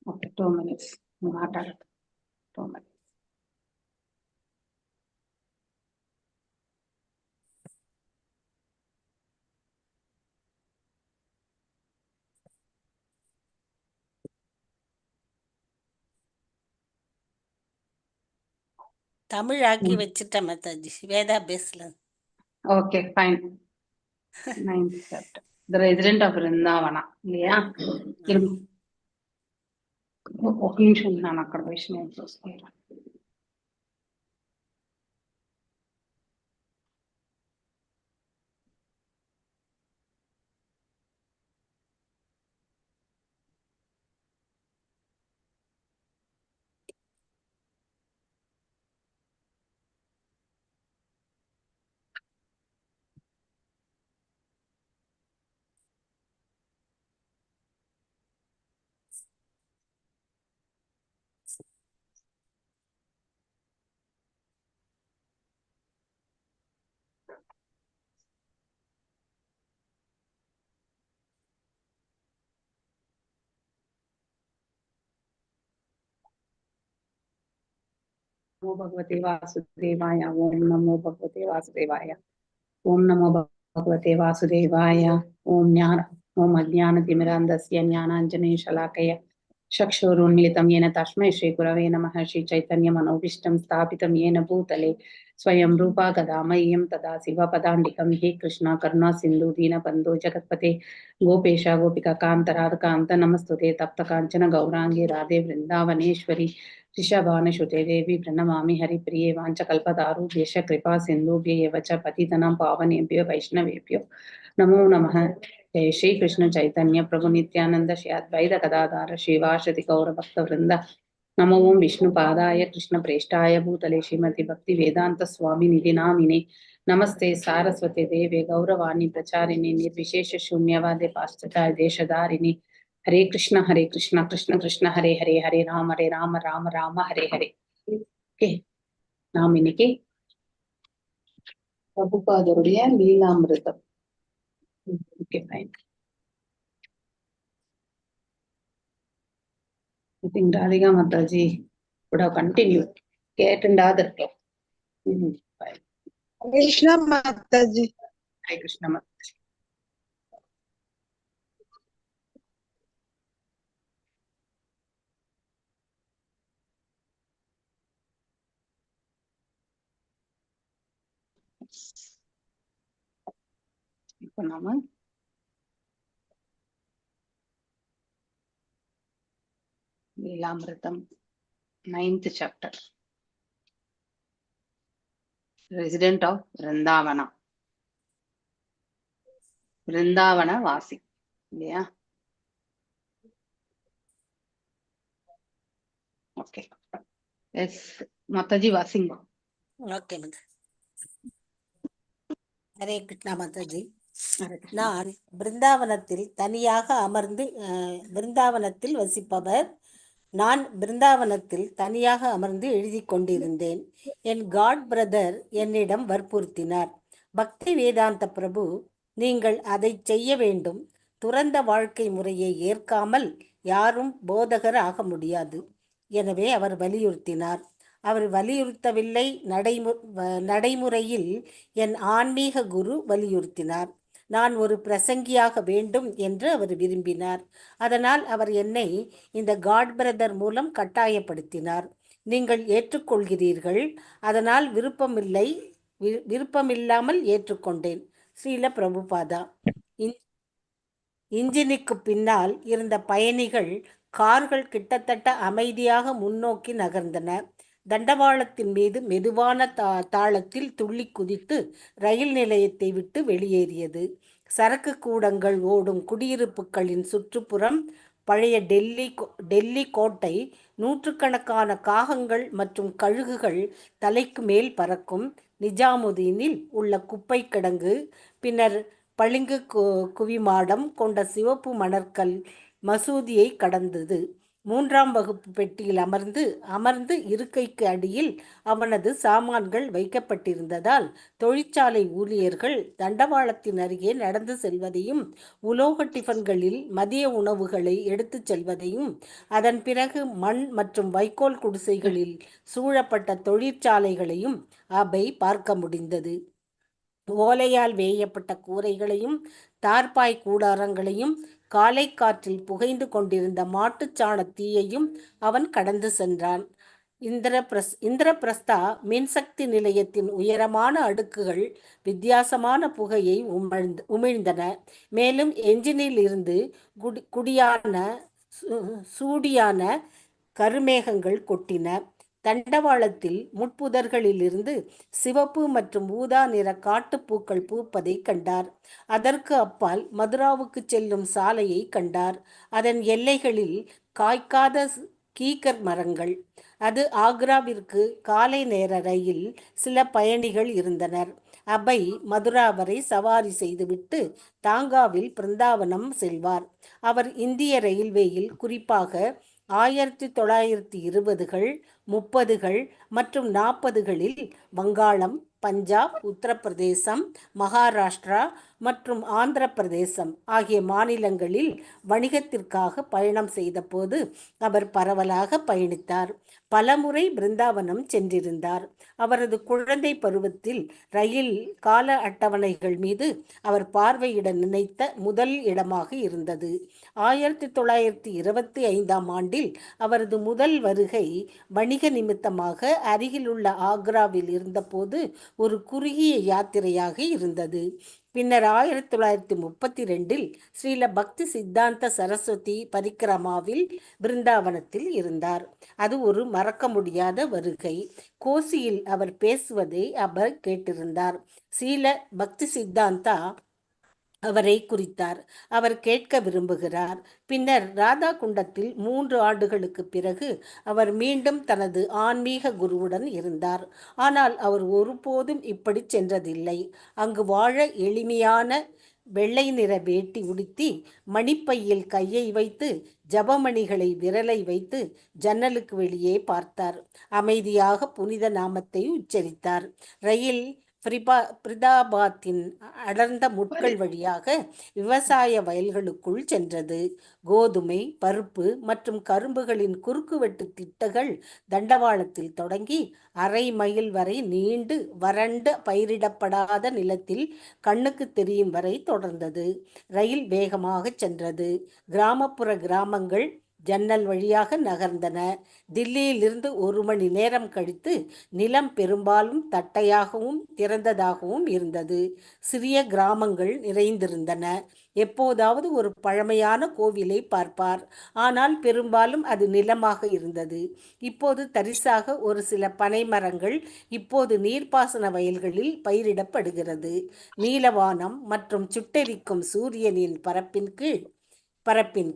Okay, 2 minutes. మాట్లాడదు, 2 minutes. Tamil ஆக்கி வச்சிட்டேன் மாதாஜி, வேதா பேஸ்ல. Okay, fine. Ninth chapter, the resident of Vrindavana, இல்லையா? இருங்க. ఒక నిమిషం, నేను అక్కడ విషయం చూసుకుంటాను. నమో భగవతే వాసుదేవాయ. ఓం నమో భగవతే వాసుదేవాయ. ఓం నమో భగవతే వాసుదేవాయ. ఓం జ్ఞాన ఓం అజ్ఞానతిమిరాంధస్య జ్ఞానాంజనే శలాకయ చక్షురున్మిళితం येन తస్మై శ్రీ గురవే నమః. శ్రీ చైతన్య మనోభీష్టం స్థాపితం येन భూతలే స్వయం రూపా గదామయ్యం తదా శివపదాండికం. హే కృష్ణ కరుణా సింధు దీనబంధో జగత్పతే గోపేశ గోపికా కాంత రాధకాంత నమస్తుతే. తప్త కాంచన గౌరాంగి రాధే వృందావనేశ్వరి వృషభానుసుతే దేవి ప్రణమామి హరిప్రియే. వాంఛకల్పతారుభ్యశ్చ కృపా సింధుభ్య ఏవ చ పతితనాం పావనేభ్యో వైష్ణవేభ్యో నమో నమః. జయ శ్రీ కృష్ణ చైతన్య ప్రభు నిత్యానంద శ్రీ అద్వైత గదాధార శ్రీవాసది గౌర భక్త వృంద. నమో ఓం విష్ణుపాదాయ కృష్ణ ప్రేష్టాయ భూతలే శ్రీమతి భక్తి వేదాంత స్వామి నిధి నామినే. నమస్తే సారస్వతి దేవే గౌరవాణి ప్రచారిణి నిర్విశేష శూన్యవాదే పాశ్చాత్య దేశధారిణి. హరే కృష్ణ హరే కృష్ణ కృష్ణ కృష్ణ హరే హరే, హరే రామ హరే రామ రామ రామ హరే హరే. ஓகே, நாம் இன்னைக்கு பிரபுபாதருடைய லீலாமிருதம். Okay, fine. I think Radhika Mataji would have continued. கேட்டுண்டாவது இருக்கலாம். Fine. Krishna Mataji. Hare Krishna Mataji. இப்போ நாம லீலாமிருதம் ninth chapter, resident of Vrindavana, Vrindavana வாசி, இல்லையா? ஓகே, எஸ் மாதாஜி, வாசிங்க. ஓகே மாதா. ஹரே கிருஷ்ணா மாதாஜி. ஹரே கிருஷ்ணா. நான் பிருந்தாவனத்தில் தனியாக அமர்ந்து பிருந்தாவனத்தில் வசிப்பவர். நான் பிருந்தாவனத்தில் தனியாக அமர்ந்து எழுதி கொண்டிருந்தேன். என் காட் பிரதர் என்னிடம் வற்புறுத்தினார். பக்தி வேதாந்த பிரபு, நீங்கள் அதை செய்ய வேண்டும். துறந்த வாழ்க்கை முறையை ஏற்காமல் யாரும் போதகர் ஆக முடியாது. எனவே அவர் வலியுறுத்தினார். அவர் வலியுறுத்தவில்லை, நடைமுறையில் என் ஆன்மீக குரு வலியுறுத்தினார். நான் ஒரு பிரசங்கியாக வேண்டும் என்று அவர் விரும்பினார். அதனால் அவர் என்னை இந்த காட் பிரதர் மூலம் கட்டாயப்படுத்தினார். நீங்கள் ஏற்றுக்கொள்கிறீர்கள். அதனால் விருப்பமில்லை, விருப்பமில்லாமல் ஏற்றுக்கொண்டேன். ஸ்ரீல பிரபுபாதா. இன்ஜினுக்கு பின்னால் இருந்த பயணிகள் கார்கள் கிட்டத்தட்ட அமைதியாக முன்னோக்கி நகர்ந்தன. தண்டவாளத்தின் மீது மெதுவான தாளத்தில் துள்ளி குதித்து ரயில் நிலையத்தை விட்டு வெளியேறியது. சரக்கு கூடங்கள் ஓடும் குடியிருப்புகளின் சுற்றுப்புறம், பழைய டெல்லி கோட்டை, நூற்றுக்கணக்கான காகங்கள் மற்றும் கழுகுகள் தலைக்கு மேல் பறக்கும் நிஜாமுதீனில் உள்ள குப்பை கிடங்கு, பின்னர் பளிங்கு குவிமாடம் கொண்ட சிவப்பு மணற்கல் மசூதியை கடந்தது. 3ஆம் வகுப்பு பெட்டியில் அமர்ந்து அமர்ந்து இருக்கைக்கு அடியில் அவனது சாமான்கள் வைக்கப்பட்டிருந்ததால் தொழிற்சாலை ஊழியர்கள் தண்டவாளத்தின் அருகே நடந்து செல்வதையும், உலோக டிஃபன்களில் மதிய உணவுகளை எடுத்துச் செல்வதையும், அதன் பிறகு மண் மற்றும் வைக்கோல் குடிசைகளில் சூழப்பட்ட தொழிற்சாலைகளையும் அபய் பார்க்க முடிந்தது. ஓலையால் வேயப்பட்ட கூரைகளையும், தார்பாய் கூடாரங்களையும், காலை காற்றில் புகைந்து கொண்டிருந்த மாட்டுச்சாண தீயையும் அவன் கடந்து சென்றான். இந்திரபிரஸ்தா மின்சக்தி நிலையத்தின் உயரமான அடுக்குகள் வித்தியாசமான புகையை உமிழ்ந்தன. மேலும் என்ஜினில் இருந்து குடியான சூடியான கருமேகங்கள் கொட்டின. தண்டவாளத்தில் முட்புதர்களிலிருந்து சிவப்பு மற்றும் ஊதா நிற காட்டுப்பூக்கள் பூப்பதை கண்டார். அதற்கு அப்பால் மதுராவுக்கு செல்லும் சாலையை கண்டார். அதன் எல்லைகளில் காய்க்காத கீக்கர் மரங்கள். அது ஆக்ராவிற்கு காலை நேர ரயில். சில பயணிகள் இருந்தனர். அபய் மதுரா வரை சவாரி செய்துவிட்டு தாங்காவில் பிருந்தாவனம் செல்வார். அவர் இந்திய ரயில்வேயில், குறிப்பாக 1920கள், 30கள் மற்றும் 40களில் வங்காளம், பஞ்சாப், உத்தரப்பிரதேசம், மகாராஷ்டிரா மற்றும் ஆந்திர பிரதேசம் ஆகிய மாநிலங்களில் வணிகத்திற்காக பயணம் செய்தபோது அவர் பரவலாக பயணித்தார். பலமுறை பிருந்தாவனம் சென்றிருந்தார். அவரது குழந்தை பருவத்தில் ரயில் கால அட்டவணைகள் மீது அவர் பார்வையிட நினைத்த முதல் இடமாக இருந்தது. 1925ஆம் ஆண்டில் அவரது முதல் வருகை வணிக நிமித்தமாக அருகிலுள்ள ஆக்ராவில் இருந்தபோது ஒரு குறுகிய யாத்திரையாக இருந்தது. பின்னர் 1932இல் ஸ்ரீல பக்தி சித்தாந்த சரஸ்வதி பரிக்கிரமாவில் பிருந்தாவனத்தில் இருந்தார். அது ஒரு மறக்க முடியாத வருகை. கோசியில் அவர் பேசுவதை அவர் கேட்டிருந்தார். ஸ்ரீல பக்தி சித்தாந்தா அவரை குறித்தார். அவர் கேட்க விரும்புகிறார். பின்னர் ராதா குண்டத்தில் 3 ஆண்டுகளுக்கு பிறகு அவர் மீண்டும் தனது ஆன்மீக குருவுடன் இருந்தார். ஆனால் அவர் ஒருபோதும் இப்படி சென்றதில்லை. அங்கு வாழ எளிமையான வெள்ளை நிற வேட்டி உடுத்தி, மணிப்பையில் கையை வைத்து, ஜபமணிகளை விரலை வைத்து ஜன்னலுக்கு வெளியே பார்த்தார். அமைதியாக புனித நாமத்தை உச்சரித்தார். ரயில் பிரிதாபாத்தின் அடர்ந்த முட்கள் வழியாக விவசாய வயல்களுக்குள் சென்றது. கோதுமை, பருப்பு மற்றும் கரும்புகளின் குறுக்குவெட்டு திட்டங்கள் தண்டவாளத்தில் தொடங்கி அரை மைல் வரை நீண்டு வறண்ட பயிரிடப்படாத நிலத்தில் கண்ணுக்கு தெரியும் வரை தொடர்ந்தது. ரயில் வேகமாக சென்றது. கிராமப்புற கிராமங்கள் ஜன்னல் வழியாக நகர்ந்தன. தில்லியிலிருந்து ஒரு மணி நேரம் கழித்து நிலம் பெரும்பாலும் தட்டையாகவும் திறந்ததாகவும் இருந்தது. சிறிய கிராமங்கள் நிறைந்திருந்தன. எப்போதாவது ஒரு பழமையான கோவிலை பார்ப்பார். ஆனால் பெரும்பாலும் அது நிலமாக இருந்தது. இப்போது தரிசாக ஒரு சில பனை மரங்கள் இப்போது நீர்ப்பாசன வயல்களில் பயிரிடப்படுகிறது. நீலவானம் மற்றும் சுட்டெரிக்கும் சூரியனின் பரப்பின்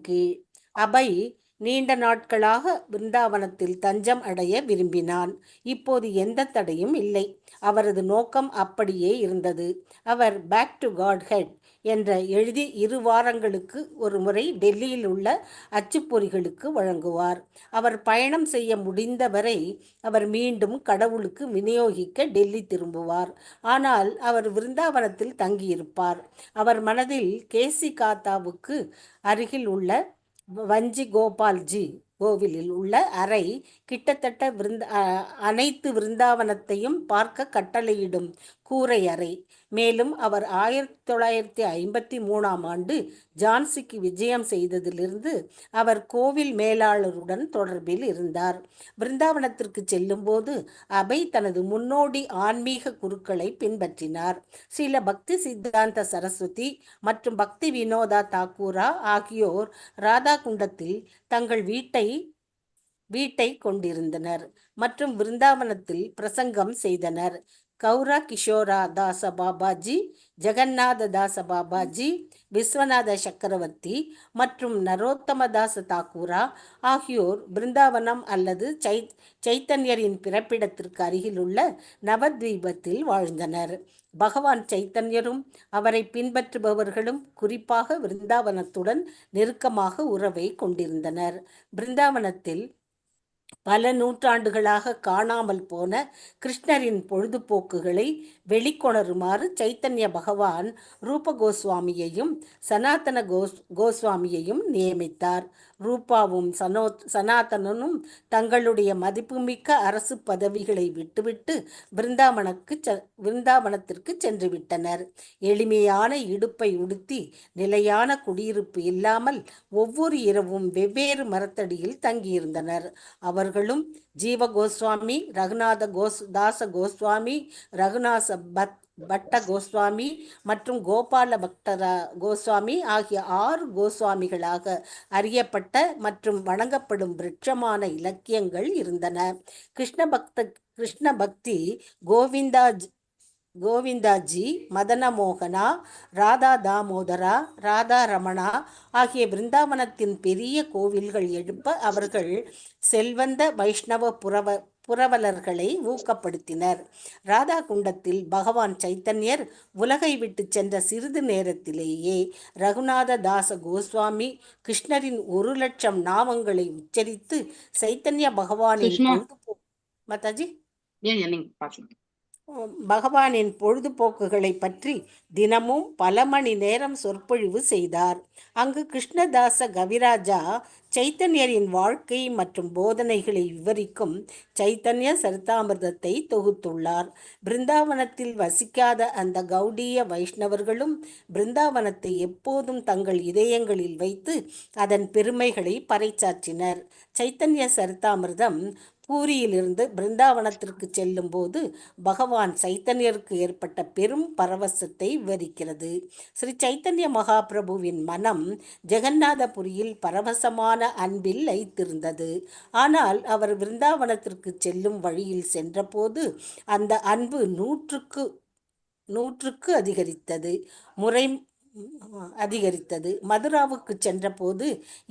கீழ் அபய் நீண்ட நாட்களாக பிருந்தாவனத்தில் தஞ்சம் அடைய விரும்பினான். இப்போது எந்த தடையும் இல்லை. அவரது நோக்கம் அப்படியே இருந்தது. அவர் பேக் டு காட் ஹெட் என்ற எழுதி 2 வாரங்களுக்கு ஒரு முறை டெல்லியில் உள்ள அச்சுப்பொறிகளுக்கு வழங்குவார். அவர் பயணம் செய்ய முடிந்தவரை அவர் மீண்டும் கடவுளுக்கு விநியோகிக்க டெல்லி திரும்புவார். ஆனால் அவர் விருந்தாவனத்தில் தங்கியிருப்பார். அவர் மனதில் கேசி காத்தாவுக்கு அருகில் உள்ள வஞ்சி கோபால்ஜி கோவிலில் உள்ள அறை கிட்டத்தட்ட அனைத்து விருந்தாவனத்தையும் பார்க்க கட்டளையிடும் கூரை அறை. மேலும் அவர் 1953ஆம் ஆண்டு ஜான்சிக்கு விஜயம் செய்ததிலிருந்து அவர் கோவில் மேலாளருடன் தொடர்பில் இருந்தார். பிருந்தாவனத்திற்கு செல்லும்போது அபய் தனது முன்னோடி ஆன்மீக குருக்களை பின்பற்றினார். ஸ்ரீல பக்தி சித்தாந்த சரஸ்வதி மற்றும் பக்தி வினோதா தாக்கூரா ஆகியோர் ராதா குண்டத்தில் தங்கள் வீட்டை வீட்டை கொண்டிருந்தனர் மற்றும் பிருந்தாவனத்தில் பிரசங்கம் செய்தனர். கௌரா கிஷோரா தாச பாபாஜி, ஜெகநாத தாச பாபாஜி, விஸ்வநாத சக்கரவர்த்தி மற்றும் நரோத்தம தாச தாக்கூரா ஆகியோர் பிருந்தாவனம் அல்லது சைத்தன்யரின் பிறப்பிடத்திற்கு அருகிலுள்ள நவத்வீபத்தில் வாழ்ந்தனர். பகவான் சைத்தன்யரும் அவரை பின்பற்றுபவர்களும் குறிப்பாக பிருந்தாவனத்துடன் நெருக்கமாக உறவை கொண்டிருந்தனர். பிருந்தாவனத்தில் பல நூற்றாண்டுகளாக காணாமல் போன கிருஷ்ணரின் பொழுதுபோக்குகளை வெளிக்கொணருமாறு சைத்தன்ய பகவான் ரூப கோஸ்வாமியையும் சனாதன கோஸ்வாமியையும் நியமித்தார். ரூபாவும் சனாதனனும் தங்களுடைய மதிப்புமிக்க அரசு பதவிகளை விட்டுவிட்டு பிருந்தாவனத்திற்கு சென்று விட்டனர். எளிமையான இடுப்பை உடுத்தி நிலையான குடியிருப்பு இல்லாமல் ஒவ்வொரு இரவும் வெவ்வேறு மரத்தடியில் தங்கியிருந்தனர். அவர்களும் ஜீவ கோஸ்வாமி, ரகுநாத தாச கோஸ்வாமி, ரகுநாச பட்ட கோஸ்வாமி மற்றும் கோபால பக்தரா கோஸ்வாமி ஆகிய 6 கோஸ்வாமிகளாக அறியப்பட்ட மற்றும் வணங்கப்படும் விருட்சமான இலக்கியங்கள் இருந்தன. கிருஷ்ண பக்தி கோவிந்தாஜி, மதன மோகனா, ராதா தாமோதரா, ராதா ரமணா ஆகிய பிருந்தாவனத்தின் பெரிய கோவில்கள் எழுப்ப அவர்கள் செல்வந்த வைஷ்ணவ புரவலர்களை ஊக்கப்படுத்தினர். ராதா குண்டத்தில் பகவான் சைத்தன்யர் உலகை விட்டு சென்ற சிறிது நேரத்திலேயே ரகுநாத தாச கோஸ்வாமி கிருஷ்ணரின் 1,00,000 நாமங்களை உச்சரித்து சைத்தன்ய பகவானின் சுஷ்மா. மாதாஜி, ஏன் நீங்க பாருங்க. பகவானின் பொழுதுபோக்குகளை பற்றி தினமும் பல மணி நேரம் சொற்பொழிவு செய்தார். அங்கு கிருஷ்ணதாச கவிராஜா சைத்தன்யரின் வாழ்க்கை மற்றும் போதனைகளை விவரிக்கும் சைத்தன்ய சரிதாமிர்தத்தை தொகுத்துள்ளார். பிருந்தாவனத்தில் வசிக்காத அந்த கௌடிய வைஷ்ணவர்களும் பிருந்தாவனத்தை எப்போதும் தங்கள் இதயங்களில் வைத்து அதன் பெருமைகளை பறைசாற்றினர். சைத்தன்ய சரிதாமிர்தம் பூரியிலிருந்து பிருந்தாவனத்திற்கு செல்லும் போது பகவான் சைத்தன்யருக்கு ஏற்பட்ட பெரும் பரவசத்தை விவரிக்கிறது. ஸ்ரீ சைத்தன்ய மகாபிரபுவின் மனம் ஜெகநாதபுரியில் பரவசமான அன்பில் லயித்திருந்தது. ஆனால் அவர் பிருந்தாவனத்திற்கு செல்லும் வழியில் சென்றபோது அந்த அன்பு 100க்கு அதிகரித்தது. முறை அதிகரித்தது. மதுராவுக்கு சென்றபோது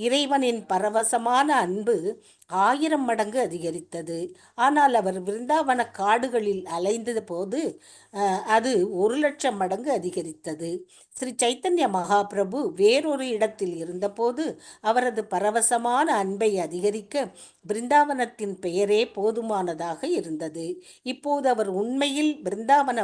இறைவனின் பரவசமான அன்பு 1000 மடங்கு அதிகரித்தது. ஆனால் அவர் பிருந்தாவன காடுகளில் அலைந்த போது அது 1,00,000 மடங்கு அதிகரித்தது. ஸ்ரீ சைத்தன்ய மகாபிரபு வேறொரு இடத்தில் இருந்தபோது அவரது பரவசமான அன்பை அதிகரிக்க பிருந்தாவனத்தின் பெயரே போதுமானதாக இருந்தது. இப்போது அவர் உண்மையில் பிருந்தாவன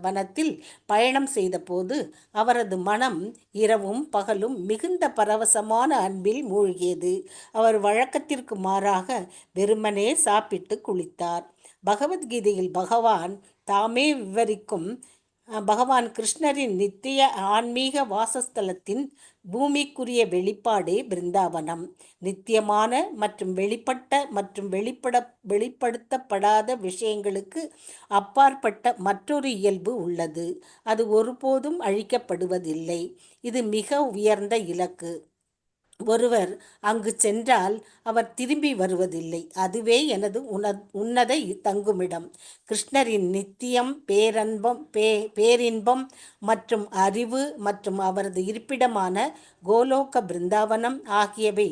வனத்தில் பயணம் செய்தபோது அவரது மனம் இரவும் பகலும் மிகுந்த பரவசமான அன்பில் மூழ்கியது. அவர் வழக்கத்திற்கு மாறாக வெறுமனே சாப்பிட்டு குளித்தார். பகவத்கீதையில் பகவான் தாமே விவரிக்கும் பகவான் கிருஷ்ணரின் நித்திய ஆன்மீக வாசஸ்தலத்தின் பூமிக்குரிய வெளிப்பாடே பிருந்தாவனம். நித்தியமான மற்றும் வெளிப்பட்ட மற்றும் வெளிப்படுத்தப்படாத விஷயங்களுக்கு அப்பாற்பட்ட மற்றொரு இயல்பு உள்ளது. அது ஒருபோதும் அழிக்கப்படுவதில்லை. இது மிக உயர்ந்த இலக்கு. ஒருவர் அங்கு சென்றால் அவர் திரும்பி வருவதில்லை. அதுவே எனது உன்னத தங்குமிடம். கிருஷ்ணரின் நித்தியம் பேரின்பம் மற்றும் அறிவு மற்றும் அவரது இருப்பிடமான கோலோக பிருந்தாவனம் ஆகியவை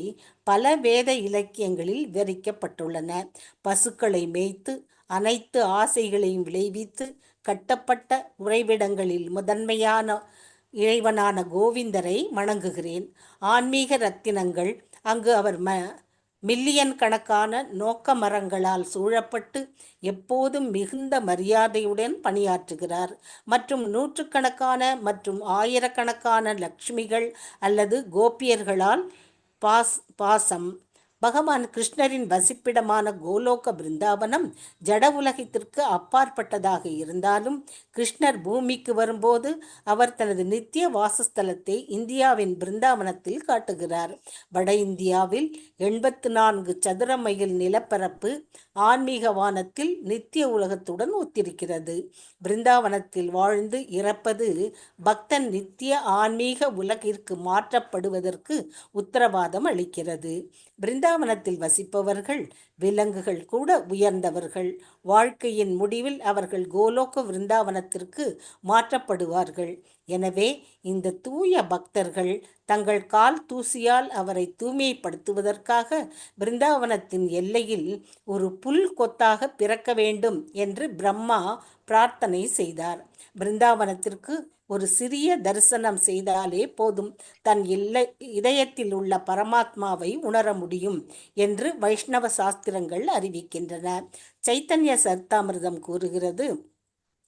பல வேத இலக்கியங்களில் விவரிக்கப்பட்டுள்ளன. பசுக்களை மேய்த்து அனைத்து ஆசைகளையும் விளைவித்து கட்டப்பட்ட உறைவிடங்களில் முதன்மையான இறைவனான கோவிந்தரை வணங்குகிறேன். ஆன்மீக ரத்தினங்கள் அங்கு அவர் மில்லியன் கணக்கான நோக்க மரங்களால் சூழப்பட்டு எப்போதும் மிகுந்த மரியாதையுடன் பணியாற்றுகிறார் மற்றும் நூற்றுக்கணக்கான மற்றும் ஆயிரக்கணக்கான லக்ஷ்மிகள் அல்லது கோபியர்களால் பாசம். பகவான் கிருஷ்ணரின் வசிப்பிடமான கோலோக பிருந்தாவனம் ஜட உலகத்திற்கு அப்பாற்பட்டதாக இருந்தாலும் கிருஷ்ணர் பூமிக்கு வரும்போது அவர் தனது நித்திய வாசஸ்தலத்தை இந்தியாவின் பிருந்தாவனத்தில் காட்டுகிறார். வட இந்தியாவில் 84 சதுர மைல் நிலப்பரப்பு ஆன்மீக வானத்தில் நித்திய உலகத்துடன் ஒத்திருக்கிறது. பிருந்தாவனத்தில் வாழ்ந்து இறப்பது பக்தன் நித்திய ஆன்மீக உலகிற்கு மாற்றப்படுவதற்கு உத்தரவாதம் அளிக்கிறது. பிருந்தாவனத்தில் பிருந்தாவனத்தில் வசிப்பவர்கள் விலங்குகள் கூட உயர்ந்தவர்கள். வாழ்க்கையின் முடிவில் அவர்கள் கோலோக விருந்தாவனத்திற்கு மாற்றப்படுவார்கள். எனவே இந்த தூய பக்தர்கள் தங்கள் கால் தூசியால் அவரை தூய்மைப்படுத்துவதற்காக பிருந்தாவனத்தின் எல்லையில் ஒரு புல் கொத்தாக பிறக்க வேண்டும் என்று பிரம்மா பிரார்த்தனை செய்தார். பிருந்தாவனத்திற்கு ஒரு சிறிய தரிசனம் செய்தாலே போதும், தன் இதயத்தில் உள்ள பரமாத்மாவை உணர முடியும் என்று வைஷ்ணவ சாஸ்திரங்கள் அறிவிக்கின்றன. சைத்தன்ய சரித்தாமிர்தம் கூறுகிறது,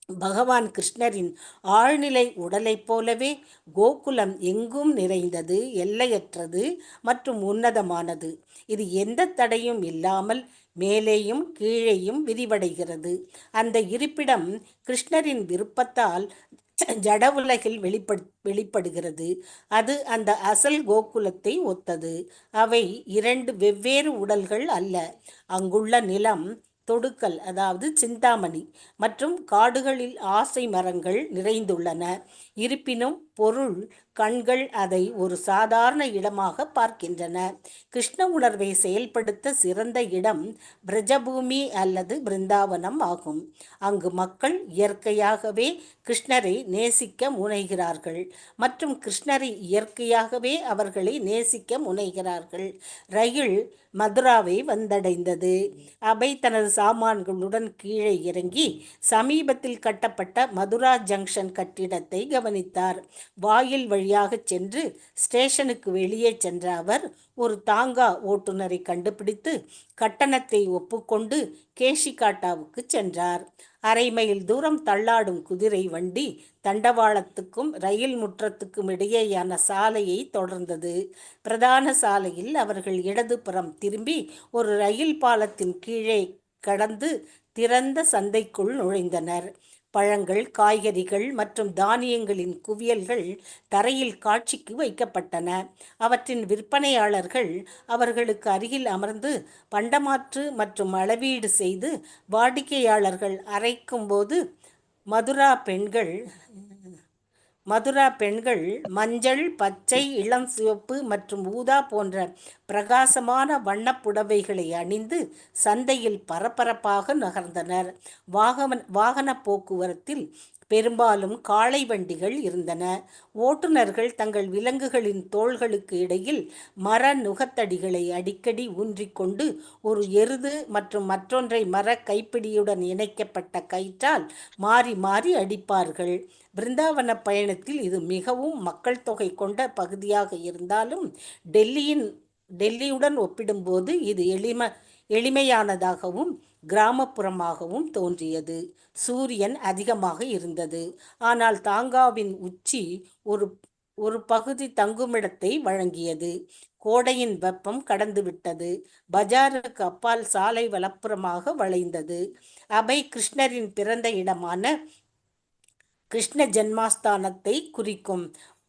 பகவான் கிருஷ்ணரின் ஆழ்நிலை உடலைப் போலவே கோகுலம் எங்கும் நிறைந்தது, எல்லையற்றது மற்றும் உன்னதமானது. இது எந்த தடையும் இல்லாமல் மேலேயும் கீழேயும் விரிவடைகிறது. அந்த இருப்பிடம் கிருஷ்ணரின் விருப்பத்தால் ஜட உலகில் வெளிப்படுகிறது. அது அந்த அசல் கோகுலத்தை ஒத்தது. அவை இரண்டு வெவ்வேறு உடல்கள் அல்ல. அங்குள்ள நிலம் தொடுக்கல், அதாவது சிந்தாமணி மற்றும் காடுகளில் ஆசை மரங்கள் நிறைந்துள்ளன. இருப்பினும் பொருள் கண்கள் அதை ஒரு சாதாரண இடமாக பார்க்கின்றன. கிருஷ்ண உணர்வை செயல்படுத்த சிறந்த இடம் பிரஜபூமி அல்லது பிருந்தாவனம் ஆகும். அங்கு மக்கள் இயற்கையாகவே கிருஷ்ணரை நேசிக்க முனைகிறார்கள் மற்றும் கிருஷ்ணரை இயற்கையாகவே அவர்களை நேசிக்க முனைகிறார்கள். ரயில் மதுராவை வந்தடைந்தது. அபய் தனது சாமான்களுடன் கீழே இறங்கி சமீபத்தில் கட்டப்பட்ட மதுரா ஜங்ஷன் கட்டிடத்தை கவனித்தார். வாயில் வழியாக சென்று ஸ்டேஷனுக்கு வெளியே சென்ற அவர் ஒரு தாங்கா ஓட்டுநரை கண்டுபிடித்து கட்டணத்தை ஒப்புக்கொண்டு கேஷிகாட்டாவுக்கு சென்றார். அரை மைல் தூரம் தள்ளாடும் குதிரை வண்டி தண்டவாளத்துக்கும் ரயில் முற்றத்துக்கும் இடையேயான சாலையை தொடர்ந்தது. பிரதான சாலையில் அவர்கள் இடதுபுறம் திரும்பி ஒரு ரயில் பாலத்தின் கீழே கடந்து திறந்த சந்தைக்குள் நுழைந்தனர். பழங்கள், காய்கறிகள் மற்றும் தானியங்களின் குவியல்கள் தரையில் காட்சிக்கு வைக்கப்பட்டன. அவற்றின் விற்பனையாளர்கள் அவர்களுக்கு அருகில் அமர்ந்து பண்டமாற்று மற்றும் அளவீடு செய்து வாடிக்கையாளர்கள் அரைக்கும் போது மதுரா பெண்கள் மஞ்சள், பச்சை, இளம் சிவப்பு மற்றும் ஊதா போன்ற பிரகாசமான வண்ணப் புடவைகளை அணிந்து சந்தையில் பரபரப்பாக நகர்ந்தனர். வாகன போக்குவரத்தில் பெரும்பாலும் காளை வண்டிகள் இருந்தன. ஓட்டுநர்கள் தங்கள் விலங்குகளின் தோள்களுக்கு இடையில் மர நுகத்தடிகளை அடிக்கடி ஊன்றிக்கொண்டு ஒரு எருது மற்றும் மற்றொன்றை மர கைப்பிடியுடன் இணைக்கப்பட்ட கயிற்றால் மாறி மாறி அடிப்பார்கள். பிருந்தாவன பயணத்தில் இது மிகவும் மக்கள் தொகை கொண்ட பகுதியாக இருந்தாலும், டெல்லியுடன் ஒப்பிடும்போது இது எளிமையானதாகவும் கிராமப்புறமாகவும் தோன்றியது. சூரியன் அதிகமாக இருந்தது. ஆனால் தாங்காவின் உச்சி ஒரு ஒரு பகுதி தங்குமிடத்தை வழங்கியது. கோடையின் வெப்பம் கடந்துவிட்டது. பஜாருக்கு அப்பால் சாலை வலப்புறமாக வளைந்தது. அபய் கிருஷ்ணரின் பிறந்த இடமான கிருஷ்ண ஜன்மாஸ்தானத்தை குறிக்கும்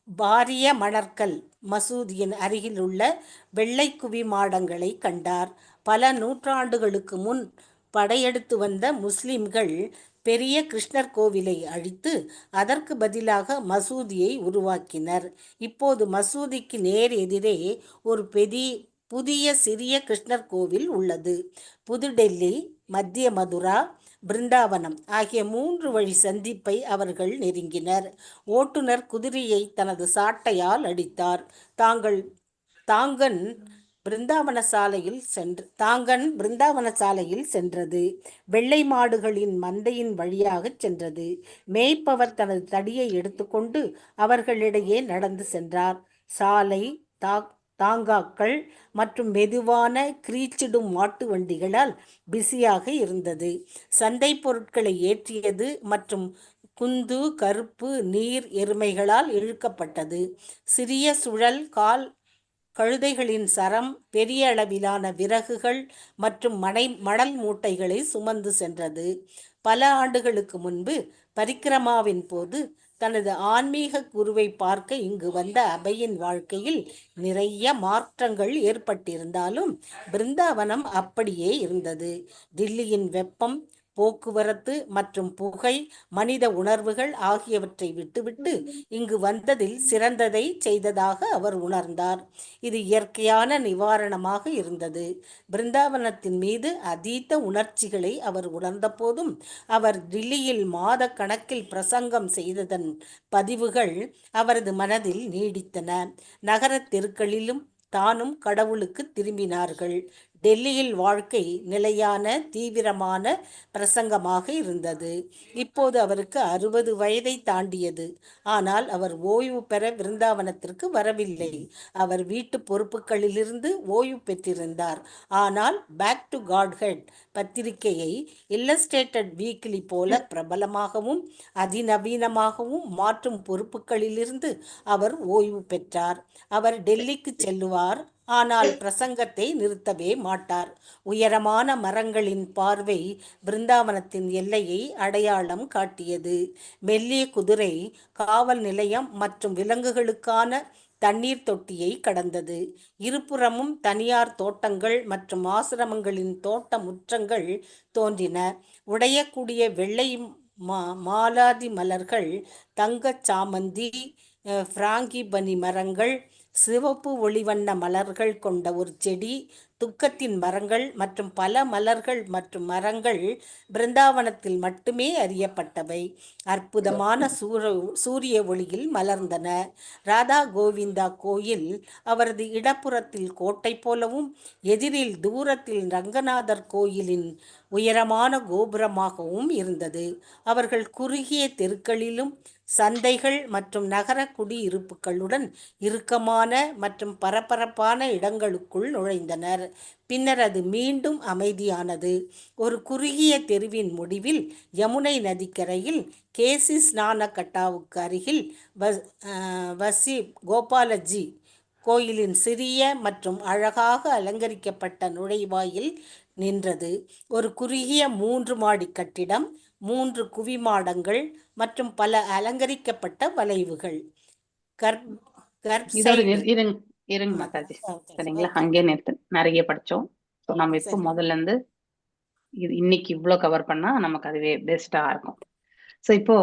பாரிய மணற்கல் மசூதியின் அருகிலுள்ள வெள்ளை குவி மாடங்களை கண்டார். பல நூற்றாண்டுகளுக்கு முன் படையெடுத்து வந்த முஸ்லிம்கள் பெரிய கிருஷ்ணர் கோவிலை அழித்து அதற்கு பதிலாக மசூதியை உருவாக்கினர். இப்போது மசூதிக்கு நேர் எதிரே ஒரு பெரிய புதிய சிறிய கிருஷ்ணர் கோவில் உள்ளது. புதுடெல்லி, மத்திய மதுரா, பிருந்தாவனம் ஆகிய மூன்று வழி சந்திப்பை அவர்கள் நெருங்கினர். ஓட்டுநர் குதிரையை தனது சாட்டையால் அடித்தார். தாங்கள் தாங்கன் பிருந்தாவன சாலையில் சென்று தாங்கன் பிருந்தாவன சாலையில் சென்றது. வெள்ளை மாடுகளின் மந்தையின் வழியாகச் சென்றது. மேய்ப்பவர் தனது தடியை எடுத்துக்கொண்டு அவர்களிடையே நடந்து சென்றார். சாலை தாங்காக்கள் மற்றும் மெதுவான கிரீச்சிடும் மாட்டு வண்டிகளால் பிஸியாக இருந்தது. சந்தை பொருட்களை ஏற்றியது மற்றும் குந்து கருப்பு நீர் எருமைகளால் இழுக்கப்பட்டது. சிறிய சுழல் கால் கழுதைகளின் சரம் பெரிய அளவிலான விறகுகள் மற்றும் மணல் மூட்டைகளை சுமந்து சென்றது. பல ஆண்டுகளுக்கு முன்பு பரிக்கிரமாவின் போது தனது ஆன்மீக குருவை பார்க்க இங்கு வந்த அபயின் வாழ்க்கையில் நிறைய மாற்றங்கள் ஏற்பட்டிருந்தாலும், பிருந்தாவனம் அப்படியே இருந்தது. டில்லியின் வெப்பம் போக்குவரத்து மற்றும் புகை, மனித உணர்வுகள் ஆகியவற்றை விட்டுவிட்டு இங்கு வந்ததில் சிறந்ததை செய்ததாக அவர் உணர்ந்தார். இது இயற்கையான நிவாரணமாக இருந்தது. பிருந்தாவனத்தின் மீது அதீத உணர்ச்சிகளை அவர் உணர்ந்த போதும், அவர் டில்லியில் மாத கணக்கில் பிரசங்கம் செய்ததன் பதிவுகள் அவரது மனதில் நீடித்தன. நகரத் தெருக்களிலும் தானும் கடவுளுக்கு திரும்பினார்கள். டெல்லியில் வாழ்க்கை நிலையான தீவிரமான பிரசங்கமாக இருந்தது. இப்போது அவருக்கு 60 வயதை தாண்டியது. ஆனால் அவர் ஓய்வு பெற விருந்தாவனத்திற்கு வரவில்லை. அவர் வீட்டு பொறுப்புகளிலிருந்து ஓய்வு பெற்றிருந்தார். ஆனால் பேக் டு காட்ஹெட் பத்திரிகையை இல்லஸ்ட்ரேட்டட் வீக்லி போல பிரபலமாகவும் அதிநவீனமாகவும் மாற்றும் பொறுப்புகளிலிருந்து அவர் ஓய்வு பெற்றார். அவர் டெல்லிக்கு செல்லுவார், ஆனால் பிரசங்கத்தை நிறுத்தவே மாட்டார். உயரமான மரங்களின் பார்வை பிருந்தாவனத்தின் எல்லையை அடையாளம் காட்டியது. மெல்லிய குதிரை காவல் நிலையம் மற்றும் விலங்குகளுக்கான தண்ணீர் தொட்டியை கடந்தது. இருபுறமும் தனியார் தோட்டங்கள் மற்றும் ஆசிரமங்களின் தோட்ட முற்றங்கள் தோன்றின. உடையக்கூடிய வெள்ளை மாலாதி மலர்கள், தங்கச் சாமந்தி, பிராங்கிபனி மரங்கள், சிவப்பு ஒளிவண்ண மலர்கள் கொண்ட ஒரு செடி, துக்கத்தின் மரங்கள் மற்றும் பல மலர்கள் மற்றும் மரங்கள் பிருந்தாவனத்தில் மட்டுமே அறியப்பட்டவை. அற்புதமான சூரிய ஒளியில் மலர்ந்தன. ராதா கோவிந்தா கோயில் அவரது இடப்புறத்தில் கோட்டை போலவும், எதிரில் தூரத்தில் ரங்கநாதர் கோயிலின் உயரமான கோபுரமாகவும் இருந்தது. அவர்கள் குறுகிய தெருக்களிலும் சந்தைகள் மற்றும் நகர குடியிருப்புகளுடன் இறுக்கமான மற்றும் பரபரப்பான இடங்களுக்குள் நுழைந்தனர். பின்னர் அது மீண்டும் அமைதியானது. ஒரு குறுகிய தெருவின் முடிவில் யமுனை நதிக்கரையில் கேசி ஸ்நான கட்டாவுக்கு அருகில் வசி கோபாலஜி கோயிலின் சிறிய மற்றும் அழகாக அலங்கரிக்கப்பட்ட நுழைவாயில் நின்றது. ஒரு குறுகிய 3 மாடி கட்டிடம், 3 குவிமாடங்கள் மற்றும் பல அலங்கரிக்கப்பட்ட வளைவுகள். இதோட இருங்க இருங்க மாதாஜி, சரிங்களா? அங்கே நேற்று நிறைய படிச்சோம். ஸோ நம்ம இப்போ முதல்ல இருந்து இது இன்னைக்கு இவ்வளோ கவர் பண்ணா நமக்கு அதுவே பெஸ்டா இருக்கும். ஸோ இப்போ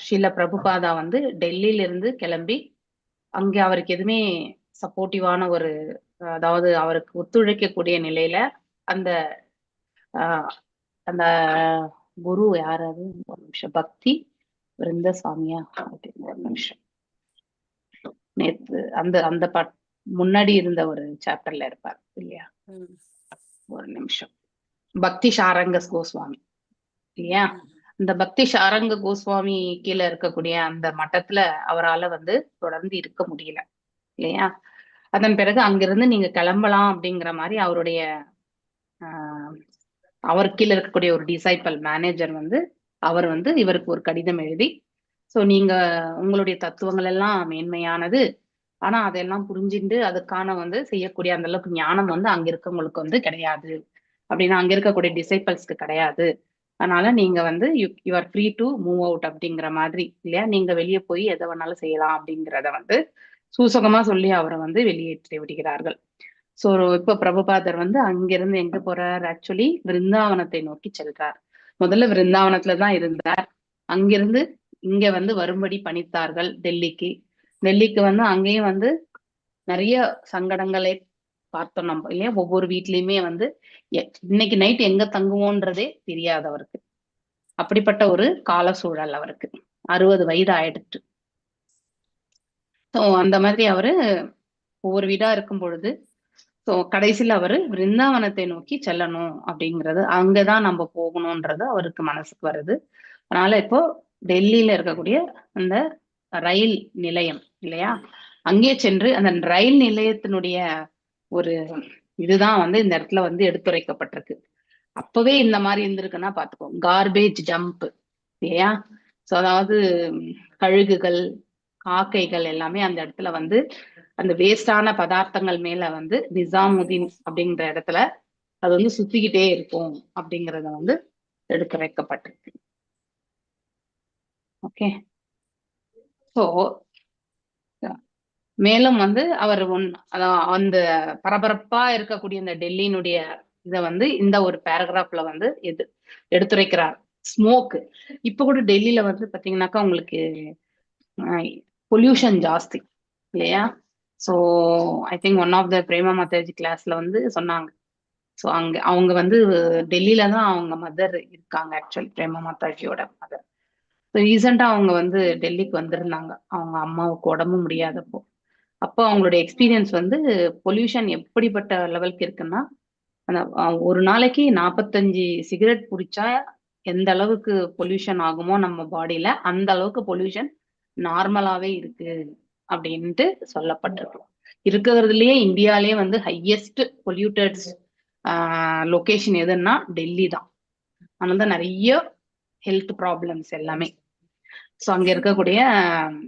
ஷீல பிரபுபாதா வந்து டெல்லியில இருந்து கிளம்பி அங்கே அவருக்கு எதுவுமே சப்போர்ட்டிவான ஒரு, அதாவது அவருக்கு ஒத்துழைக்கக்கூடிய நிலையில அந்த அந்த குரு யாராவது ஒரு நிமிஷம், பக்தி விருந்த சாமியா அப்படின்னு ஒரு நிமிஷம், நேத்து அந்த அந்த முன்னாடி இருந்த ஒரு சாப்டர்ல இருப்பார் இல்லையா? ஒரு நிமிஷம், பக்தி சாரங்க கோஸ்வாமி இல்லையா? இந்த பக்தி சாரங்க கோஸ்வாமி கீழே இருக்கக்கூடிய அந்த மட்டத்துல அவரால வந்து தொடர்ந்து இருக்க முடியல இல்லையா? அதன் பிறகு அங்கிருந்து நீங்க கிளம்பலாம் அப்படிங்கிற மாதிரி அவருடைய அவர் கீழே இருக்கக்கூடிய ஒரு டிசைபிள் மேனேஜர் வந்து அவர் வந்து இவருக்கு ஒரு கடிதம் எழுதி, சோ நீங்க உங்களுடைய தத்துவங்கள் எல்லாம் மேன்மையானது, ஆனா அதெல்லாம் புரிஞ்சுண்டு அதுக்கான வந்து செய்யக்கூடிய அந்த அளவுக்கு ஞானம் வந்து அங்க இருக்கவங்களுக்கு வந்து கிடையாது அப்படின்னா, அங்க இருக்கக்கூடிய டிசைபிள்ஸ்க்கு கிடையாது, அதனால நீங்க வந்து you are free to move out அப்படிங்கிற மாதிரி இல்லையா, நீங்க வெளியே போய் எதை வேணாலும் செய்யலாம் அப்படிங்கிறத வந்து சூசகமா சொல்லி அவரை வந்து வெளியேற்றி விடுகிறார்கள். சோ இப்ப பிரபுபாதர் வந்து அங்கிருந்து எங்க போறார்? ஆக்சுவலி விருந்தாவனத்தை நோக்கி செல்றார். முதல்ல விருந்தாவனத்துலதான் இருந்தார். அங்கிருந்து இங்க வந்து வரும்படி பணித்தார்கள் டெல்லிக்கு. டெல்லிக்கு வந்து அங்கேயும் வந்து நிறைய சங்கடங்களை பார்த்தோம் நம்ம இல்லையா? ஒவ்வொரு வீட்லயுமே வந்து இன்னைக்கு நைட் எங்க தங்குவோன்றதே தெரியாது அவருக்கு. அப்படிப்பட்ட ஒரு கால சூழல் அவருக்கு. 60 வயது ஆயிடுச்சு. ஸோ அந்த மாதிரி அவரு ஒவ்வொரு வீடா இருக்கும் பொழுது, ஸோ கடைசியில அவரு விருந்தாவனத்தை நோக்கி செல்லணும் அப்படிங்கிறது, அங்கதான் நம்ம போகணும்ன்றது அவருக்கு மனசுக்கு வருது. அதனால இப்போ டெல்லியில இருக்கக்கூடிய அந்த ரயில் நிலையம் இல்லையா, அங்கே சென்று அந்த ரயில் நிலையத்தினுடைய ஒரு இதுதான் வந்து இந்த இடத்துல வந்து எடுத்துரைக்கப்பட்டிருக்கு. அப்பவே இந்த மாதிரி இருந்திருக்குன்னா பாத்துக்கோ, கார்பேஜ் டம்ப் இல்லையா? சோ அதாவது கழுகுகள், காக்கைகள் எல்லாமே அந்த இடத்துல வந்து அந்த வேஸ்டான பதார்த்தங்கள் மேல வந்து நிசாமுதீன் அப்படிங்கிற இடத்துல அது வந்து சுத்திக்கிட்டே இருக்கும் அப்படிங்கறத வந்து எடுத்துரைக்கப்பட்டிருக்கு. ஓகே, சோ மேலும் வந்து அவர் அதான் அந்த பரபரப்பா இருக்கக்கூடிய இந்த டெல்லியினுடைய இத வந்து இந்த ஒரு பேராகிராஃப்ல வந்து எது எடுத்துரைக்கிறார். ஸ்மோக் இப்ப கூட டெல்லியில வந்து பாத்தீங்கன்னாக்கா உங்களுக்கு பொல்யூஷன் ஜாஸ்தி இல்லையா? So I think one of the Prema Mataji கிளாஸ்ல வந்து சொன்னாங்க. ஸோ அங்க அவங்க வந்து டெல்லியில தான் அவங்க மதர் இருக்காங்க, ஆக்சுவலி பிரேமா மாதாஜியோட மதர். ஸோ ரீசெண்டாக அவங்க வந்து டெல்லிக்கு வந்திருந்தாங்க, அவங்க அம்மாவுக்கு உடம்பு முடியாதப்போ. அப்போ அவங்களுடைய எக்ஸ்பீரியன்ஸ் வந்து பொல்யூஷன் எப்படிப்பட்ட லெவலுக்கு இருக்குன்னா, அந்த ஒரு நாளைக்கு 45 சிகரெட் குடிச்சா எந்த அளவுக்கு பொல்யூஷன் ஆகுமோ நம்ம பாடியில, அந்த அளவுக்கு பொல்யூஷன் நார்மலாவே இருக்கு அப்படின்ட்டு சொல்லப்பட்டிருக்கு. இருக்கிறதுலயே இந்தியாலயே வந்து ஹையஸ்ட் பொல்யூட்டட் லொகேஷன் எதுன்னா டெல்லி தான். அதனால தான் நிறைய ஹெல்த் ப்ராப்ளம்ஸ் எல்லாமே. ஸோ அங்க இருக்கக்கூடிய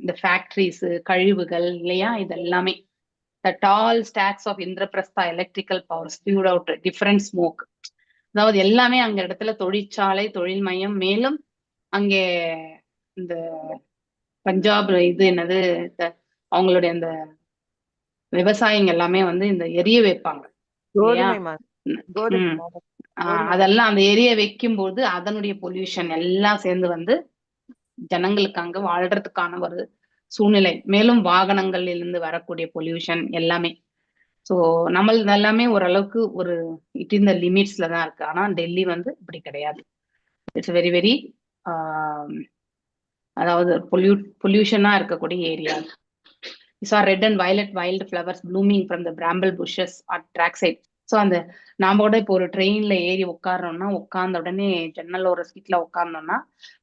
இந்த ஃபேக்டரிஸ், கழிவுகள் இல்லையா, இது எல்லாமே. The tall stacks of Indraprastha electrical power spewed out different smoke. அதாவது எல்லாமே அங்க இடத்துல தொழிற்சாலை, தொழில் மையம். மேலும் அங்கே இந்த பஞ்சாப் இது என்னது அவங்களுடைய அந்த விவசாயிங்க எல்லாமே வந்து இந்த எரிய வைப்பாங்க இல்லையா? கோதுமை மா கோதுமை மாவு. கோதுமை. அதெல்லாம் அந்த எரிய வைக்கும் போது அதனுடைய பொல்யூஷன் எல்லாம் சேர்ந்து வந்து ஜனங்களுக்கு அங்க வாழ்றதுக்கான ஒரு சூழ்நிலை. மேலும் வாகனங்கள்ல இருந்து வரக்கூடிய பொல்யூஷன் எல்லாமே. ஸோ நம்மளது எல்லாமே ஓரளவுக்கு ஒரு it in the லிமிட்ஸ்ல தான் இருக்கு. ஆனா டெல்லி வந்து இப்படி கிடையாது. It's very very அதாவது பொல்யூஷனா இருக்கக்கூடிய area. Saw red and violet wild flowers blooming from the bramble bushes at track side. So அந்த நாம கூட இப்போ ஒரு ட்ரெயின்ல ஏறி உட்காரோம்னா, உட்கார்ந்த உடனே ஜன்னல் ஒரு சீட்ல உட்கார்ந்தோம்னா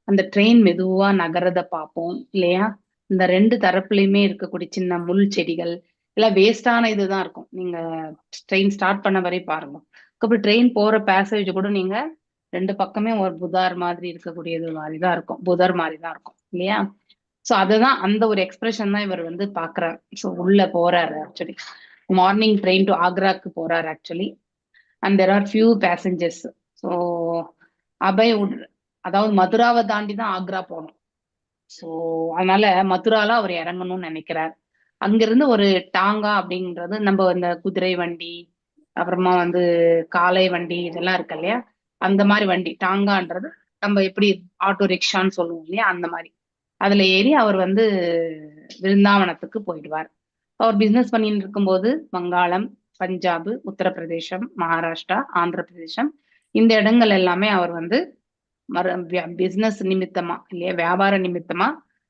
அந்த ட்ரெயின் மெதுவா நகரத பார்ப்போம் இல்லையா? இந்த ரெண்டு தரப்புலயுமே இருக்கக்கூடிய சின்ன முள் செடிகள் எல்லாம் வேஸ்டான இதுதான் இருக்கும். நீங்க ட்ரெயின் ஸ்டார்ட் பண்ண வரை பாருங்க. அதுக்கப்புறம் ட்ரெயின் போற பேசேஜ் கூட நீங்க ரெண்டு பக்கமே ஒரு புதார் மாதிரி இருக்கக்கூடியது மாதிரி தான் இருக்கும், புதர் மாதிரி தான் இருக்கும் இல்லையா? சோ அதுதான் அந்த ஒரு எக்ஸ்பிரஷன் தான் இவர் வந்து பாக்குறாரு. சோ உள்ள போறாரு, ஆக்சுவலி மார்னிங் ட்ரெயின் டு ஆக்ராக்கு போறாரு actually, and there are few passengers. So Abhay, அதாவது மதுராவை தாண்டி தான் ஆக்ரா போகணும். ஸோ அதனால மதுரால அவர் இறங்கணும்னு நினைக்கிறார். அங்கிருந்து ஒரு டாங்கா அப்படின்றது, நம்ம இந்த குதிரை வண்டி, அப்புறமா வந்து காளை வண்டி இதெல்லாம் இருக்கு இல்லையா, அந்த மாதிரி வண்டி டாங்கான்றது நம்ம எப்படி ஆட்டோ ரிக்ஷான்னு சொல்லுவோம் இல்லையா, அந்த மாதிரி அதுல ஏறி அவர் வந்து விருந்தாவனத்துக்கு போயிடுவார். அவர் பிசினஸ் பண்ணிட்டு இருக்கும்போது வங்காளம், பஞ்சாப், உத்தரப்பிரதேசம், மகாராஷ்டிரா, ஆந்திர பிரதேசம் இந்த இடங்கள் எல்லாமே அவர் வந்து பிசினஸ் நிமித்தமா இல்லையா, வியாபார நிமித்தமா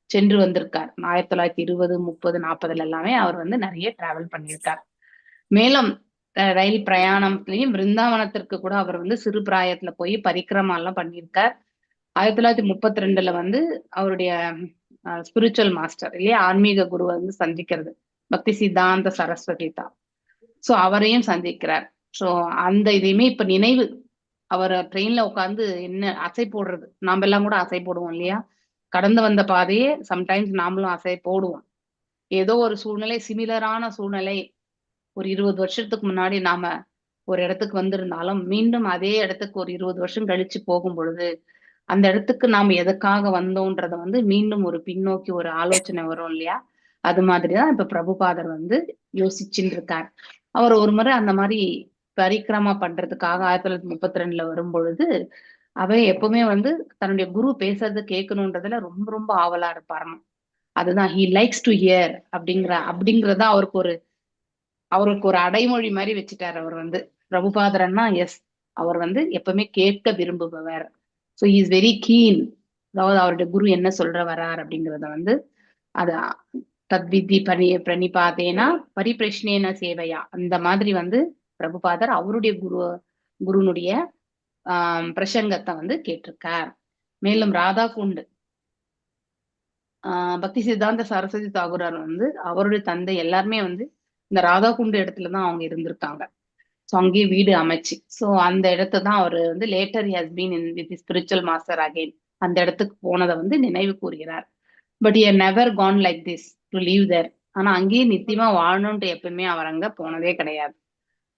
சென்று வந்திருக்கார். 1920, 30, 40ல எல்லாமே அவர் வந்து நிறைய டிராவல் பண்ணியிருக்கார். மேலும் ரயில் பிரயாணம்லயும் பிருந்தாவனத்திற்கு கூட அவர் வந்து சிறு பிராயத்துல போய் பரிக்கிரமா எல்லாம் பண்ணியிருக்கார். 1932ல வந்து அவருடைய ஸ்பிரிச்சுவல் மாஸ்டர் இல்லையா, ஆன்மீக குரு வந்து சந்திக்கிறது, பக்தி சித்தாந்த சரஸ்வதி தான். சோ அவரையும் சந்திக்கிறார். சோ அந்த இதையுமே இப்ப நினைவு, அவர் ட்ரெயின்ல உட்காந்து என்ன அசை போடுறது, நாம எல்லாம் கூட அசை போடுவோம் இல்லையா, கடந்து வந்த பாதையே சம்டைம்ஸ் நாமளும் அசை போடுவோம். ஏதோ ஒரு சூழ்நிலை, சிமிலரான சூழ்நிலை, ஒரு 20 வருஷத்துக்கு முன்னாடி நாம ஒரு இடத்துக்கு வந்திருந்தாலும் மீண்டும் அதே இடத்துக்கு ஒரு 20 வருஷம் கழிச்சு போகும் பொழுது அந்த இடத்துக்கு நாம் எதுக்காக வந்தோன்றத வந்து மீண்டும் ஒரு பின்னோக்கி ஒரு ஆலோசனை வரும் இல்லையா? அது மாதிரிதான் இப்ப பிரபுபாதர் வந்து யோசிச்சுட்டு இருக்கார். அவர் ஒரு முறை அந்த மாதிரி பரிக்கிரமா பண்றதுக்காக 1932ல வரும் பொழுது அவ எப்பவுமே வந்து தன்னுடைய குரு பேசுறதை கேட்கணுன்றதுல ரொம்ப ரொம்ப ஆவலா இருப்பாராம். அதுதான் he likes to hear அப்படிங்கறத அவருக்கு ஒரு அடைமொழி மாதிரி வச்சுட்டாரு அவர் வந்து. பிரபுபாதரன்னா எஸ், அவர் வந்து எப்பவுமே கேட்க விரும்புபவர். So is very keen. அதாவது அவருடைய குரு என்ன சொல்ற வரார் அப்படிங்கிறத வந்து அது தத்வித்தி பரி பிரணிபாதேனா பரிபிரஷ்னேன சேவையா, அந்த மாதிரி வந்து பிரபுபாதர் அவருடைய குருனுடைய பிரசங்கத்தை வந்து கேட்டிருக்கார். மேலும் ராதா குண்டு பக்தி சித்தாந்த சரஸ்வதி தாகூரார் வந்து அவருடைய தந்தை எல்லாருமே வந்து இந்த ராதா குண்டு இடத்துலதான் அவங்க இருந்திருக்காங்க. ஸோ அங்கேயே வீடு அமைச்சு, ஸோ அந்த இடத்த தான் அவர் வந்து later has been in with spiritual master again அந்த இடத்துக்கு போனதை வந்து நினைவு கூறுகிறார். But he never gone like this to live there. ஆனா அங்கேயே நித்தியமா வாழணும்ட்டு எப்பவுமே அவர் அங்க போனதே கிடையாது.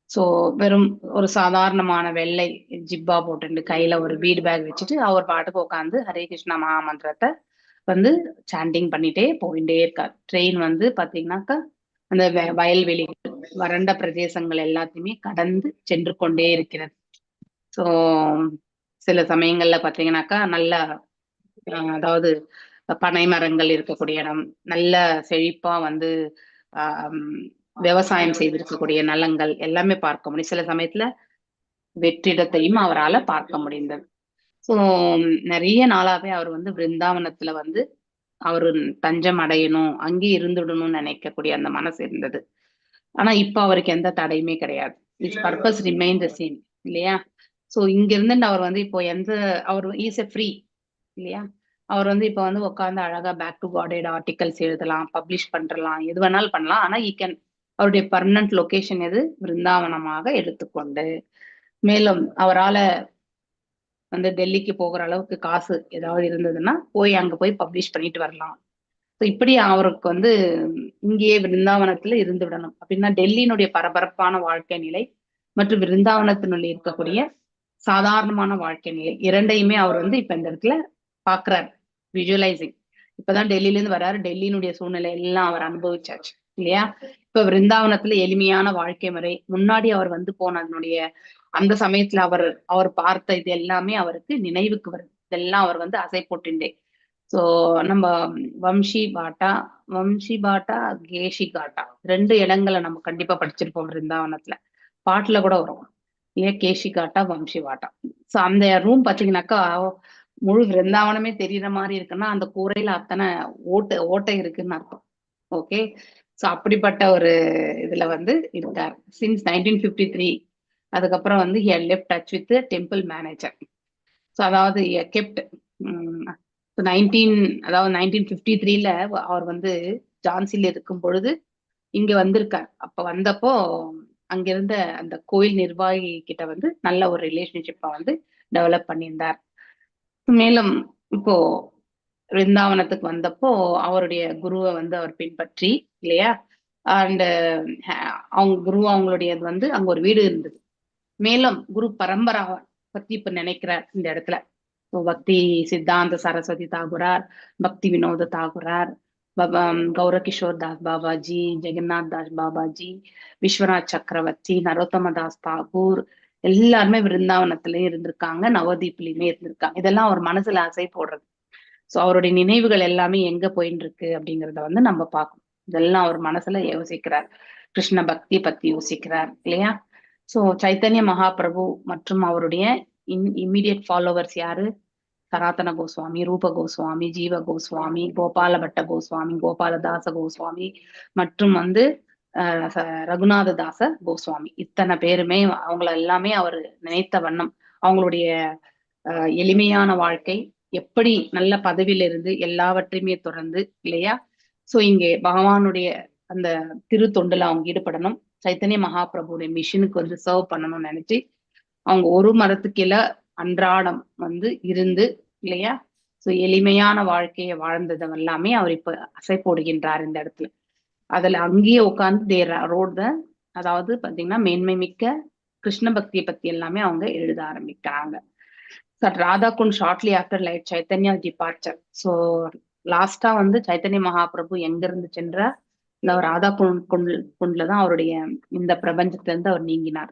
ஸோ வெறும் ஒரு சாதாரணமான வெள்ளை ஜிப்பா போட்டுட்டு கையில ஒரு பீட் பேக் வச்சுட்டு அவர் பாட்டுக்கு உட்காந்து ஹரே கிருஷ்ணா மகாமந்திரத்தை வந்து சாண்டிங் பண்ணிட்டே போயிட்டே இருக்கார். ட்ரெயின் வந்து பாத்தீங்கன்னாக்கா அந்த வயல்வெளிகள், வறண்ட பிரதேசங்கள் எல்லாத்தையுமே கடந்து சென்று கொண்டே இருக்கிறது. ஸோ சில சமயங்கள்ல பாத்தீங்கன்னாக்கா நல்ல அதாவது பனை மரங்கள் இருக்கக்கூடிய இடம், நல்ல செழிப்பா வந்து விவசாயம் செய்திருக்கக்கூடிய நிலங்கள் எல்லாமே பார்க்க முடியும். சில சமயத்துல வெற்றிடத்தையும் அவரால பார்க்க முடிந்தது. ஸோ நிறைய நாளாவே அவர் வந்து பிருந்தாவனத்துல வந்து அவரு தஞ்சம் அடையணும், அங்கே இருந்துடணும்னு நினைக்கக்கூடிய அந்த மனசு இருந்தது. ஆனா இப்ப அவருக்கு எந்த தடையுமே கிடையாது. His purpose remain the same, இல்லையா? ஸோ இங்க இருந்து அவர் வந்து இப்போ எந்த அவர் is a free, இல்லையா? அவர் வந்து இப்ப வந்து உட்காந்து அழகா பேக் டு காட்ஹெட் ஆர்டிகல்ஸ் எழுதலாம், பப்ளிஷ் பண்றலாம், எது வேணாலும் பண்ணலாம். ஆனா he can அவருடைய பர்மனன்ட் லொகேஷன் எது? பிருந்தாவனமாக எடுத்துக்கொண்டு, மேலும் அவரால வந்து டெல்லிக்கு போகிற அளவுக்கு காசு ஏதாவது இருந்ததுன்னா போய் அங்க போய் பப்ளிஷ் பண்ணிட்டு வரலாம். ஸோ இப்படி அவருக்கு வந்து இங்கேயே பிருந்தாவனத்துல இருந்து விடணும் அப்படின்னா, டெல்லியினுடைய பரபரப்பான வாழ்க்கை நிலை மற்றும் பிருந்தாவனத்தினுள் இருக்கக்கூடிய சாதாரணமான வாழ்க்கை நிலை இரண்டையுமே அவர் வந்து இப்ப இந்த இடத்துல பாக்குறாரு, விஜுவலைசிங். இப்பதான் டெல்லியில இருந்து வர்றாரு. டெல்லியினுடைய சூழ்நிலை எல்லாம் அவர் அனுபவிச்சாச்சு, இல்லையா? இப்ப விருந்தாவனத்துல எளிமையான வாழ்க்கை முறை, முன்னாடி அவர் வந்து போனதனுடைய அந்த சமயத்துல அவர் அவர் பார்த்த இது எல்லாமே அவருக்கு நினைவுக்கு வருது. இதெல்லாம் அவர் வந்து அசை போட்டுண்டே. சோ நம்ம வம்சி பாட்டா, வம்சி பாட்டா, கேஷி காட்டா, ரெண்டு இடங்களை நம்ம கண்டிப்பா படிச்சிருப்போம். விருந்தாவனத்துல பாட்டுல கூட வரும் ஏன், கேஷி காட்டா, வம்சி பாட்டா. சோ அந்த ரூம் பாத்தீங்கன்னாக்கா முழு விருந்தாவனமே தெரியற மாதிரி இருக்குன்னா அந்த கூரையில அத்தனை ஓட்டு ஓட்டை இருக்குன்னு அர்த்தம். ஓகே, சோ அப்படிப்பட்ட ஒரு இதுல வந்து இருக்கார் சின்ஸ் 1953. அதுக்கப்புறம் வந்து he left touch with temple manager. So அதாவது கெப்ட் நைன்டீன் அதாவது 1953ல அவர் வந்து ஜான்சில இருக்கும் பொழுது இங்க வந்திருக்கார். அப்ப வந்தப்போ அங்கிருந்த அந்த கோயில் நிர்வாகி கிட்ட வந்து நல்ல ஒரு ரிலேஷன்ஷிப்பை வந்து டெவலப் பண்ணியிருந்தார். மேலும் இப்போ விருந்தாவனத்துக்கு வந்தப்போ அவருடைய குருவை வந்து அவர் பின்பற்றி, இல்லையா? அண்ட் அவங்க குரு அவங்களுடையது வந்து அங்க ஒரு வீடு இருந்தது. மேலும் குரு பரம்பரா பத்தி இப்ப நினைக்கிறார் இந்த இடத்துல. பக்தி சித்தாந்த சரஸ்வதி தாகுரார், பக்தி வினோத தாகுரார், கௌரகிஷோர் தாஸ் பாபாஜி, ஜெகநாத் தாஸ் பாபாஜி, விஸ்வநாத் சக்கரவர்த்தி, நரோத்தம தாஸ் தாகூர் எல்லாருமே விருந்தாவனத்திலயும் இருந்திருக்காங்க, நவதீப்லயுமே இருந்திருக்காங்க. இதெல்லாம் அவர் மனசுல அசை போடுறது. சோ அவருடைய நினைவுகள் எல்லாமே எங்க போயின்னு இருக்கு அப்படிங்கிறத வந்து நம்ம பார்க்கணும். இதெல்லாம் அவர் மனசுல யோசிக்கிறார். கிருஷ்ண பக்தி பத்தி யோசிக்கிறார், இல்லையா? சோ சைத்தன்ய மகாபிரபு மற்றும் அவருடைய இம்மீடியட் ஃபாலோவர்ஸ் யாரு? சனாதன கோஸ்வாமி, ரூப கோஸ்வாமி, ஜீவ கோஸ்வாமி, கோபால பட்ட கோஸ்வாமி, கோபாலதாச கோஸ்வாமி மற்றும் வந்து ரகுநாத தாச கோஸ்வாமி. இத்தனை பேருமே அவங்கள எல்லாமே அவர் நினைத்த வண்ணம் அவங்களுடைய எளிமையான வாழ்க்கை எப்படி நல்ல பதவியில இருந்து எல்லாவற்றையுமே துறந்து, இல்லையா? சோ இங்கே பகவானுடைய அந்த திருத்தொண்டுல அவங்க ஈடுபடணும், சைத்தன்ய மகாபிரபுடைய மிஷினுக்கு வந்து சர்வ் பண்ணணும்னு நினைச்சு அவங்க ஒரு மரத்துக்கு கீழே அன்றாடம் வந்து இருந்து, இல்லையா? சோ எளிமையான வாழ்க்கையை வாழ்ந்தது எல்லாமே அவர் இப்ப அசை போடுகின்றார் இந்த இடத்துல. அதுல அங்கேயே உட்கார்ந்து தே ரோட் த அதாவது பாத்தீங்கன்னா மேன்மை மிக்க கிருஷ்ண பக்தியை பத்தி எல்லாமே அவங்க எழுத ஆரம்பிக்கிறாங்க. At Radhakund shortly after Lord Chaitanya departure. So லாஸ்டா வந்து சைத்தன்ய மகாபிரபு எங்க இருந்து சென்றார்? இந்த ராதா குண்ட் குண்ட்ல தான் அவருடைய இந்த பிரபஞ்சத்துல இருந்து அவர் நீங்கினார்.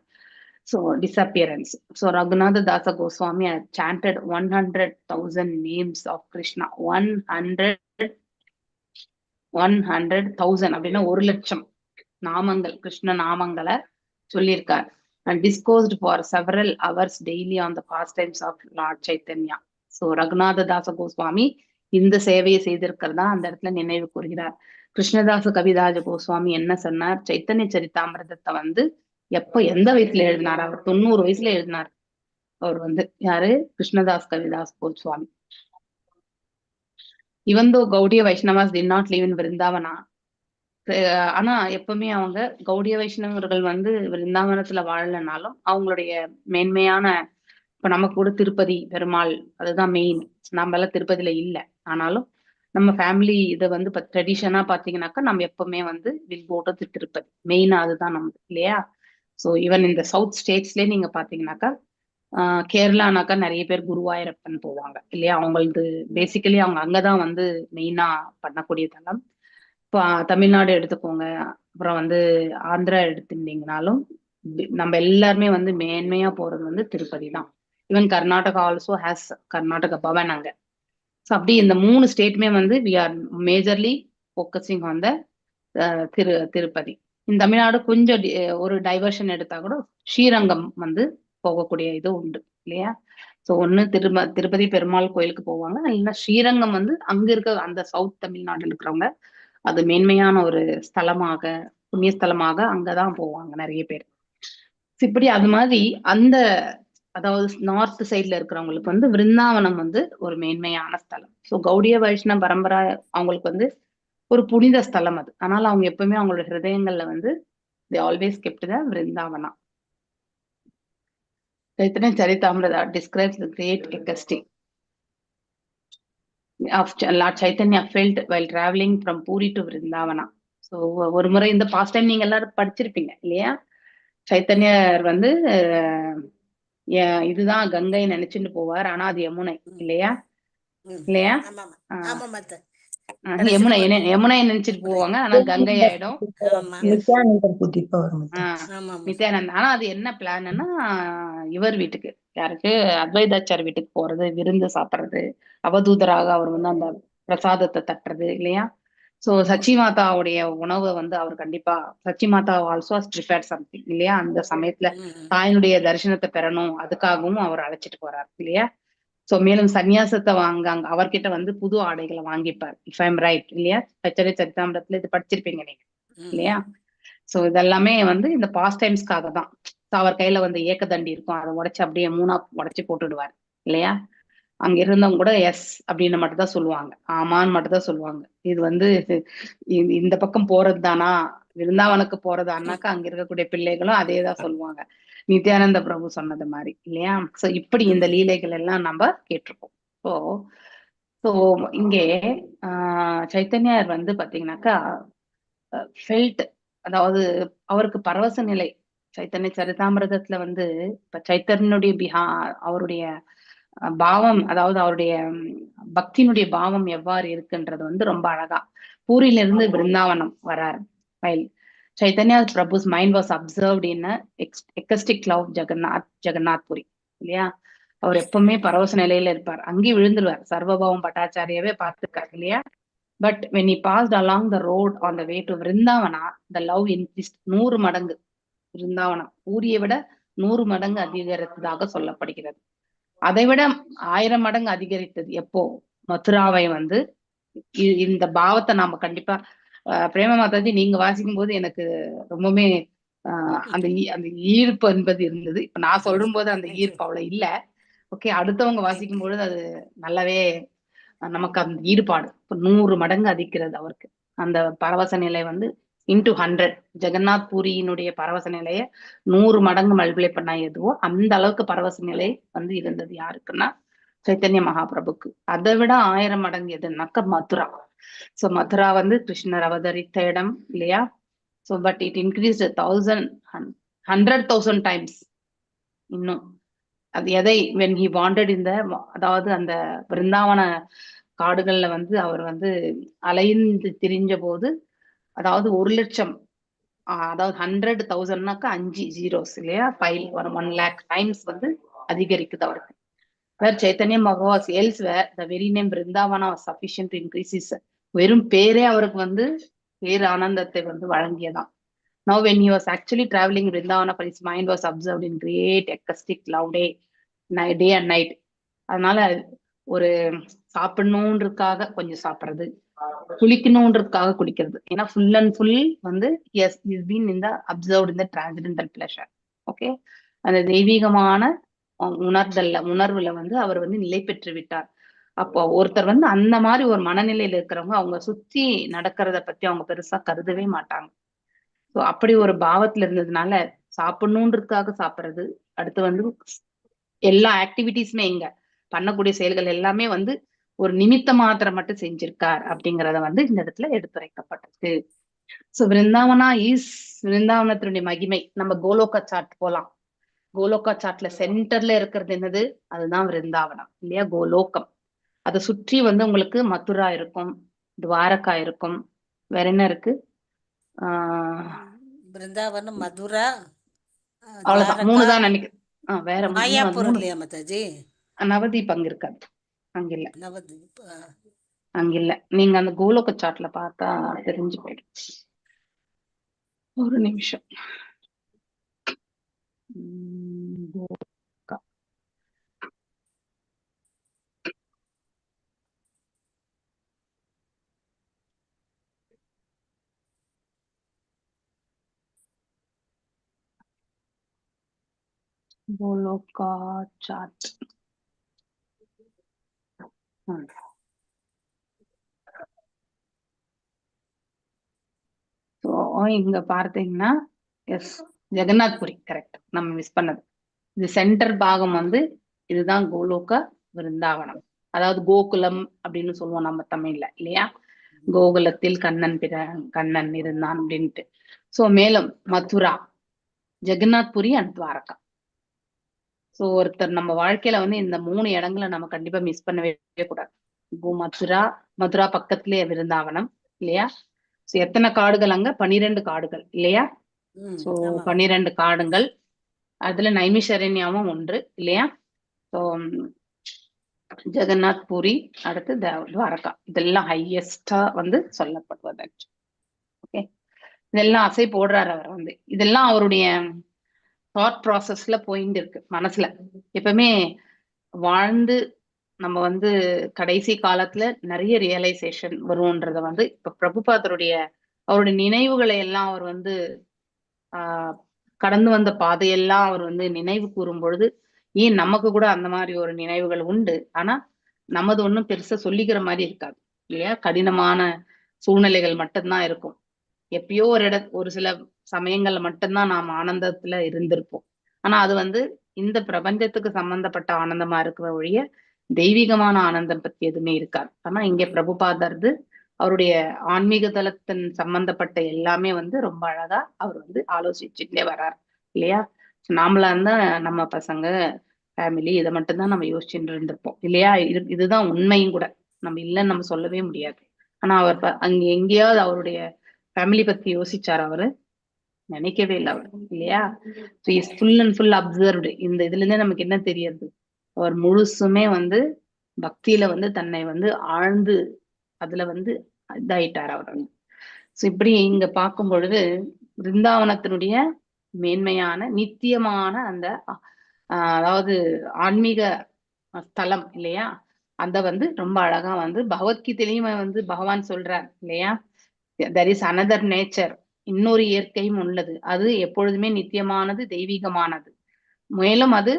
So disappearance. So Raghunatha Dasa Goswami chanted 100,000 names of Krishna. 100,000 அப்படின்னா 1,00,000 நாமங்கள், கிருஷ்ண நாமங்களை சொல்லியிருக்கார். And discoursed for several hours daily on the pastimes of Lord Chaitanya. So Raghunatha தாச கோஸ்வாமி இந்த சேவையை செய்திருக்கிறதா அந்த இடத்துல நினைவு கூறுகிறார். கிருஷ்ணதாச கவிராஜ கோஸ்வாமி என்ன சொன்னார்? சைத்தன்ய சரிதாமிரதத்தை வந்து எப்ப எந்த வயசுல எழுதினார்? அவர் 90 வயசுல எழுதினார். அவர் வந்து யாரு? Krishnadas Kavidas Goswami. Even though Gaudiya Vaishnavas did not live in Vrindavana, ஆனா எப்பவுமே அவங்க கௌடிய வைஷ்ணவர்கள் வந்து விருந்தாவனத்துல வாழலனாலும் அவங்களுடைய மேன்மையான, இப்ப நமக்கு கூட திருப்பதி பெருமாள் அதுதான் மெயின். நம்ம எல்லாம் திருப்பதியில இல்ல, ஆனாலும் நம்ம ஃபேமிலி இதை வந்து ட்ரெடிஷனா பாத்தீங்கன்னாக்கா நம்ம எப்பவுமே வந்து will go to Tirupati மெயினா, அதுதான் நமக்கு, இல்லையா? ஸோ ஈவன் இந்த சவுத் ஸ்டேட்ஸ்லயே நீங்க பாத்தீங்கன்னாக்கா கேரளானாக்கா நிறைய பேர் குருவாயூரப்பன் போவாங்க, இல்லையா? அவங்களது பேசிக்கலி அவங்க அங்கதான் வந்து மெயினா பண்ணக்கூடிய தலம். இப்போ இப்போ தமிழ்நாடு எடுத்துக்கோங்க, அப்புறம் வந்து ஆந்திரா எடுத்துட்டீங்கனாலும் நம்ம எல்லாருமே வந்து மேன்மையா போறது வந்து திருப்பதி தான். Even Karnataka also has Karnataka Bhavan அங்க. ஸோ அப்படி இந்த மூணு ஸ்டேட்டுமே வந்து we are majorly focusing on the Tirupati. இந்த தமிழ்நாடு கொஞ்சம் ஒரு டைவர்ஷன் எடுத்தா கூட ஸ்ரீரங்கம் வந்து போகக்கூடிய இது உண்டு இல்லையா? ஸோ ஒண்ணு திருப்பதி பெருமாள் கோயிலுக்கு போவாங்க, இல்லைன்னா ஸ்ரீரங்கம் வந்து அங்க இருக்க அந்த சவுத் தமிழ்நாடுல இருக்கிறவங்க அது மேன்மையான ஒரு ஸ்தலமாக, புண்ணிய ஸ்தலமாக அங்கதான் போவாங்க நிறைய பேர். இப்படி அது மாதிரி அந்த அதாவது நார்த் சைட்ல இருக்கிறவங்களுக்கு வந்து விருந்தாவனம் வந்து ஒரு மேன்மையான ஸ்தலம். ஸோ கௌடிய வைஷ்ணவ பரம்பரை அவங்களுக்கு வந்து ஒரு புனித ஸ்தலம் அது. அதனால அவங்க எப்பவுமே அவங்களோட ஹிருதயங்கள்ல வந்து they always kept the Vrindavana. Chaitanya Charitamrita describes the great ecstasy of Lord Chaitanya felt while traveling from Puri to Vrindavana. So ஒரு முறை இந்த பாஸ்ட் டைம் நீங்க எல்லாரும் படிச்சிருப்பீங்க இல்லையா? சைத்தன்யர் வந்து இதுதான் கங்கை நினைச்சுட்டு போவார், ஆனா அது யமுனை இல்லையா? இல்லையா? ஆமாமா. ஆஹ் ஆமாமா அத்தை. ஆஹ் கடைசியில யமுனை யமுனை நினைச்சிட்டு போவாங்க, ஆனா கங்கை ஆயிடும். ஆமா. நித்யானந்தர் கூட்டிட்டு வரும். ஆஹ் ஆமாமா. நித்யானந்த். ஆனா அது என்ன பிளான்னா, இவர் வீட்டுக்கு, யாருக்கு, அத்வைதாச்சார் வீட்டுக்கு போறது, விருந்து சாப்பிடுறது, அவதூதராக அவர் வந்து அந்த பிரசாதத்தை தட்டுறது இல்லையா? சோ சச்சி மாதாவுடைய உணவை வந்து அவர் கண்டிப்பா, சச்சி மாதா ஆல்சோ ப்ரிப்பேர் சம்திங் இல்லையா? அந்த சமயத்துல தாயினுடைய தரிசனத்தை பெறணும், அதுக்காகவும் அவர் அழைச்சிட்டு போறார் இல்லையா? சோ மேலும் சன்னியாசத்தை வாங்க அங்க அவர்கிட்ட வந்து புது ஆடைகளை வாங்கிப்பார். If I'm right இல்லையா? சச்சரி சரிதாமிரத்துல இது படிச்சிருப்பீங்க நீங்க இல்லையா? சோ இதெல்லாமே வந்து இந்த பாஸ்ட் டைம்ஸ்க்காக தான். So, அவர் கையில வந்து ஏக்கதண்டி இருக்கும், அதை உடைச்சு அப்படியே மூணா உடைச்சு போட்டுடுவார் இல்லையா? அங்க இருந்தவங்க கூட எஸ் அப்படின்னு மட்டும் தான் சொல்லுவாங்க, ஆமான்னு மட்டும் தான் சொல்லுவாங்க. இது வந்து இந்த பக்கம் போறது தானா, விருந்தாவனுக்கு போறதானாக்கா அங்க இருக்கக்கூடிய பிள்ளைகளும் அதே தான் சொல்லுவாங்க, நித்யானந்த பிரபு சொன்னது மாதிரி இல்லையா? சோ இப்படி இந்த லீலைகள் எல்லாம் நம்ம கேட்டிருக்கோம். ஸோ ஸோ இங்கே சைத்தன்யர் வந்து பாத்தீங்கன்னாக்கா ஃபெல்ட், அதாவது அவருக்கு பரவச நிலை. சைத்தன்ய சரிதாமிரதத்துல வந்து இப்ப சைத்தன்யனுடைய அவருடைய பாவம், அதாவது அவருடைய பக்தியினுடைய பாவம் எவ்வாறு இருக்குன்றது வந்து ரொம்ப அழகா பூரியில இருந்து பிருந்தாவனம் வராரு. While Chaitanya Prabhu's mind was absorbed in ecstatic love Jagannath Puri இல்லையா? அவர் எப்பவுமே பரவச நிலையில இருப்பார், அங்கேயே விழுந்துருவார். சர்வபௌம பட்டாச்சாரியாவே பார்த்துருக்காரு இல்லையா? But when he passed along the road on the way to Vrindavana, the love increased 100 மடங்கு. விருந்தாவனம் பூரியை விட 100 மடங்கு அதிகரித்ததாக சொல்லப்படுகிறது. அதை விட 1000 மடங்கு அதிகரித்தது எப்போ? மதுராவை வந்து இந்த பாவத்தை நாம கண்டிப்பா பிரேம மாதாஜி நீங்க வாசிக்கும் போது எனக்கு ரொம்பவுமே அந்த ஈர்ப்பு என்பது இருந்தது. இப்ப நான் சொல்லும் போது அந்த ஈர்ப்பு அவ்வளவு இல்ல. ஓகே, அடுத்தவங்க வாசிக்கும் பொழுது அது நல்லாவே நமக்கு அந்த ஈடுபாடு இப்ப 100 மடங்கு அதிக்கிறது அவருக்கு. அந்த பரவச நிலை வந்து இன்டு 100, ஜெகநாத் பூரியினுடைய பரவச நிலைய 100 மடங்கு மல்டிப்ளை பண்ணா எதுவோ அந்த அளவுக்கு பரவச நிலை வந்து இருந்தது யாருக்குன்னா சைத்தன்ய மகாபிரபுக்கு. அதை விட 1000 மடங்கு எதுனாக்கா மதுரா. சோ மதுரா வந்து கிருஷ்ணர் அவதரித்த இடம் இல்லையா? So but it increase 100,000 times இன்னும். அது எதை when he wanted இந்த அதாவது அந்த பிருந்தாவன காடுகள்ல வந்து அவர் வந்து அலைந்து திரிஞ்ச போது, அதாவது 1,00,000, அதாவது 100,000னாக்கா 5 ஜீரோஸ் இல்லையா? 5 1 lakh times வந்து அதிகரிக்குது அவருக்கு. Where Chaitanya Mahaprabhu was elsewhere, the very name Vrindavana was sufficient to increase his, வெறும் பேரே அவருக்கு வந்து பேர் ஆனந்தத்தை வந்து வழங்கியதான். Now when he was actually traveling Vrindavana, for his mind was absorbed in great ecstatic love day and night. அதனால ஒரு சாப்பிடணுன்றதுக்காக கொஞ்சம் சாப்பிடுறது, குளிக்கணுன்றதுக்காக குளிக்கிறது, ஏன்னா ஃபுல் அண்ட் ஃபுல் வந்து he's been in the absorbed in the transcendental pleasure. Okay, அந்த தெய்வீகமான உணர்தல்ல உணர்வுல வந்து அவர் வந்து நிலை பெற்று விட்டார். அப்போ ஒருத்தர் வந்து அந்த மாதிரி ஒரு மனநிலையில இருக்கிறவங்க அவங்க சுத்தி நடக்கிறத பத்தி அவங்க பெருசா கருதவே மாட்டாங்க. ஸோ அப்படி ஒரு பாவத்துல இருந்ததுனால சாப்பிடணுன்றதுக்காக சாப்பிடுறது, அடுத்து வந்து எல்லா ஆக்டிவிட்டிஸுமே இங்க பண்ணக்கூடிய செயல்கள் எல்லாமே வந்து ஒரு நிமித்த மாத்திரம் மட்டும் செஞ்சிருக்கார் அப்படிங்கறத வந்து இந்த இடத்துல எடுத்துரைக்கப்பட்டிருக்கு. சோ விருந்தாவனா is விருந்தாவனத்தினுடைய மகிமை. நம்ம கோலோகா சாட் போலாம். கோலோகா சாட்ல சென்டர்ல இருக்கிறது என்னது? அதுதான் விருந்தாவனம் இல்லையா? கோலோகம். அதை சுற்றி வந்து உங்களுக்கு மதுரா இருக்கும், துவாரகா இருக்கும். வேற என்ன இருக்கு? ஆஹ் பிருந்தாவனம், மதுரா, அவ்வளவுதான், துவாரகா, 3 தான் நினைக்கிறேன். வேற மாயாப்பூர் 3. இல்லையா மாதாஜி? நவதீப் அங்க இருக்காது, அங்க இல்ல, நவதீப். அங்க இல்ல. நீங்க அந்த கோலோக சாட்ல பார்த்தா தெரிஞ்சு போயிடும். ஒரு நிமிஷம். கோலோகா. கோலோகா சாட். ஸோ இங்க பார்த்தீங்கன்னா எஸ், ஜெகநாத்புரி கரெக்ட், நம்ம மிஸ் பண்ணது. இது சென்டர் பாகம் வந்து இதுதான் கோலோக விருந்தாவனம், அதாவது கோகுலம் அப்படின்னு சொல்லுவோம் நம்ம தமிழ்ல இல்லையா? கோகுலத்தில் கண்ணன் கண்ணன் இருந்தான் அப்படின்ட்டு. சோ மேலும் மதுரா, ஜெகநாத்புரி அண்ட் துவாரகா. சோ ஒருத்தர் நம்ம வாழ்க்கையில வந்து இந்த 3 இடங்களை நம்ம கண்டிப்பா மிஸ் பண்ணவே கூடாது. மதுரா, மதுரா பக்கத்திலேயே விருந்தாவனம் இல்லையா? சோ எத்தனை காடுகள் அங்க? 12 காடுகள் இல்லையா? சோ 12 காடுகள், அதுல நைமிஷரண்யாவும் ஒன்று இல்லையா? சோ ஜெகநாத் பூரி, அடுத்து துவாரகா, இதெல்லாம் ஹையஸ்டா வந்து சொல்லப்படுவது. ஓகே, இதெல்லாம் அசை போடுறாரு அவர் வந்து. இதெல்லாம் அவருடைய தாட் ப்ராசஸ்ல போயிட்டு இருக்கு மனசுல. எப்பவுமே வாழ்ந்து நம்ம வந்து கடைசி காலத்துல நிறைய ரியலைசேஷன் வரும்ன்றத வந்து இப்ப பிரபுபாதருடைய அவருடைய நினைவுகளை எல்லாம் அவர் வந்து கடந்து வந்த பாதையெல்லாம் அவர் வந்து நினைவு கூறும் பொழுது, ஏன் நமக்கு கூட அந்த மாதிரி ஒரு நினைவுகள் உண்டு. ஆனா நமது ஒண்ணும் பெருசா சொல்லிக்கிற மாதிரி இருக்காது இல்லையா? கடினமான சூழ்நிலைகள் மட்டும்தான் இருக்கும். எப்பயோ ஒரு ஒரு சில சமயங்கள்ல மட்டும்தான் நாம் ஆனந்தத்துல இருந்திருப்போம். ஆனா அது வந்து இந்த பிரபஞ்சத்துக்கு சம்பந்தப்பட்ட ஆனந்தமா இருக்கிற ஒழிய தெய்வீகமான ஆனந்தம் பத்தி எதுவுமே இருக்காது. ஆனா இங்க பிரபுபாதர்து அவருடைய ஆன்மீக தலத்தின் சம்பந்தப்பட்ட எல்லாமே வந்து ரொம்ப அழகா அவர் வந்து ஆலோசிச்சுட்டே வர்றார் இல்லையா? நாமளா இருந்தா நம்ம பசங்க ஃபேமிலி இதை மட்டும்தான் நம்ம யோசிச்சுட்டு இருந்திருப்போம் இல்லையா? இதுதான் உண்மையும் கூட, நம்ம இல்லைன்னு நம்ம சொல்லவே முடியாது. ஆனா அவர் அங்க எங்கேயாவது அவருடைய ஃபேமிலி பத்தி யோசிச்சார் அவரு? நினைக்கவே இல்லை அவர் இல்லையா? So is full and full observed. இந்த இதுல இருந்தே நமக்கு என்ன தெரியுது? அவர் முழுசுமே வந்து பக்தியில வந்து தன்னை வந்து ஆழ்ந்து அதுல வந்து இதாயிட்டார் அவர் வந்து. ஸோ இப்படி இங்க பார்க்கும் பொழுது பிருந்தாவனத்தினுடைய மேன்மையான நித்தியமான அந்த அதாவது ஆன்மீக ஸ்தலம் இல்லையா? அந்த வந்து ரொம்ப அழகா வந்து பகவத்கீதையிலையும் வந்து பகவான் சொல்றார் இல்லையா? There is another nature, இன்னொரு இயற்கையும் உள்ளது, அது எப்பொழுதுமே நித்தியமானது, தெய்வீகமானது. மேலும் அது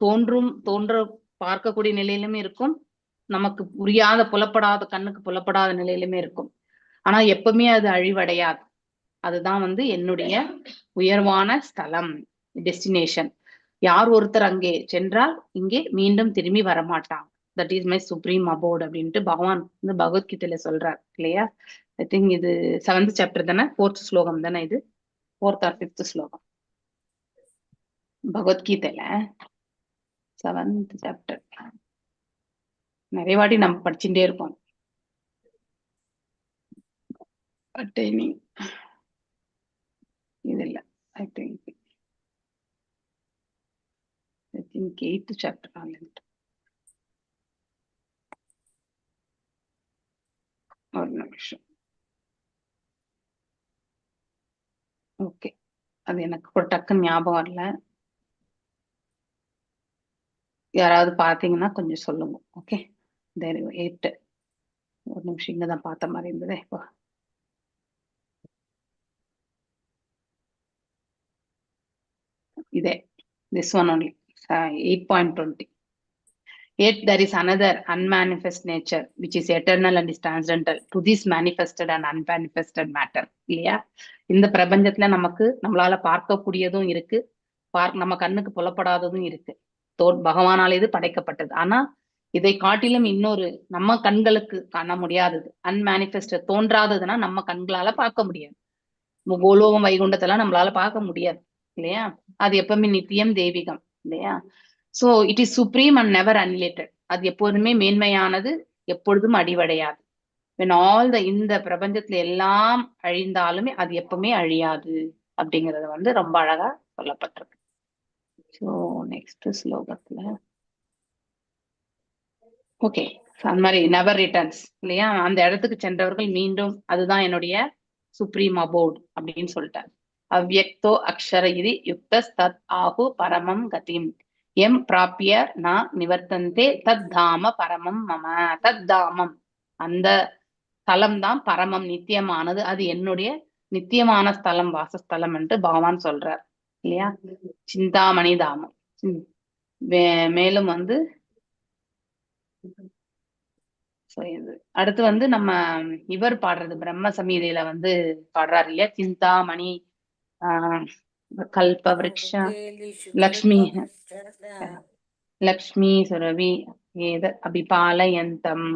தோன்ற பார்க்கக்கூடிய நிலையிலுமே இருக்கும், நமக்கு புரியாத புலப்படாத கண்ணுக்கு புலப்படாத நிலையிலுமே இருக்கும். ஆனா எப்பவுமே அது அழிவடையாது. அதுதான் வந்து என்னுடைய உயர்வான ஸ்தலம், டெஸ்டினேஷன். யார் ஒருத்தர் அங்கே சென்றால் இங்கே மீண்டும் திரும்பி வரமாட்டாங்க. That is my supreme abode அப்படின்ட்டு பகவான் வந்து பகவத்கீதையில சொல்றார் இல்லையா? I think இது 7th chapter தானே, 4th ஸ்லோகம் தானே இது, 4th R 5th ஸ்லோகம் பகவத்கீதையில 7th chapter. நிறைய வாட்டி நம்ம படிச்சுட்டே இருப்போம். அட்டைனிங் இது இல்ல, I think 8th chapter. ஒரு நிமிஷம். ஓகே, அது எனக்கு ஒரு டக்குன்னு ஞாபகம் வரல. யாராவது பார்த்தீங்கன்னா கொஞ்சம் சொல்லுங்க. ஓகே, 8. ஒரு நிமிஷம், இங்கதான் பார்த்த மாதிரி இருந்ததே இப்போ. இதே this one only, 8.20. Yet there is another unmanifest nature which is eternal and is transcendental to this manifested and unmanifested matter. இல்லையா? இந்த பிரபஞ்சத்துல நமக்கு நம்மளால பார்க்கக்கூடியதும் இருக்கு, நம்ம கண்ணுக்கு புலப்படாததும் இருக்கு. பகவானால் இது படைக்கப்பட்டது. ஆனா இதை காட்டிலும் இன்னொரு நம்ம கண்களுக்கு காண முடியாதது, அன்மேனிஃபெஸ்டட், தோன்றாததுன்னா நம்ம கண்களால பார்க்க முடியாது. கோலோகம் வைகுண்டத்தெல்லாம் நம்மளால பார்க்க முடியாது இல்லையா? அது எப்பவுமே நித்தியம் தெய்வீகம் இல்லையா? So it is supreme and never annihilated. அது எப்போதுமே மேன்மையானது, எப்பொழுதும் அடிவடையாது. When all the இந்த பிரபஞ்சத்துல எல்லாம் அழிந்தாலுமே அது எப்பவுமே அழியாது அப்படிங்கறது வந்து ரொம்ப அழகா சொல்லப்பட்டிருக்கு. ஸோ நெக்ஸ்ட் ஸ்லோகத்துல, ஓகே, அந்த மாதிரி நெவர் ரிட்டர்ன்ஸ் இல்லையா? அந்த இடத்துக்கு சென்றவர்கள் மீண்டும், அதுதான் என்னுடைய சுப்ரீம் அபோட் அப்படின்னு சொல்லிட்டார். அவ்யக்தோ அக்ஷர இதி யுக்தஸ் தத் ஆகு பரமம் கதிம் எம் பிராபிய ந நிவர்த்தந்தே தத் தாம பரமம் மம. தத் தாமம், அந்த ஸ்தலம் தான் பரமம், நித்தியமானது. அது என்னுடைய நித்தியமான ஸ்தலம், வாசஸ்தலம் என்று பகவான் சொல்றார் இல்லையா? சிந்தாமணி தாமம். மேலும் வந்து so இது அடுத்து வந்து நம்ம இவர் பாடுறது பிரம்ம சம்ஹிதையில வந்து பாடுறாரு இல்லையா? சிந்தாமணி கல்ப விருக்ஷ லக்ஷ்மி லக்ஷ்மி சுரபி ஏத அபிபாலயந்தம்.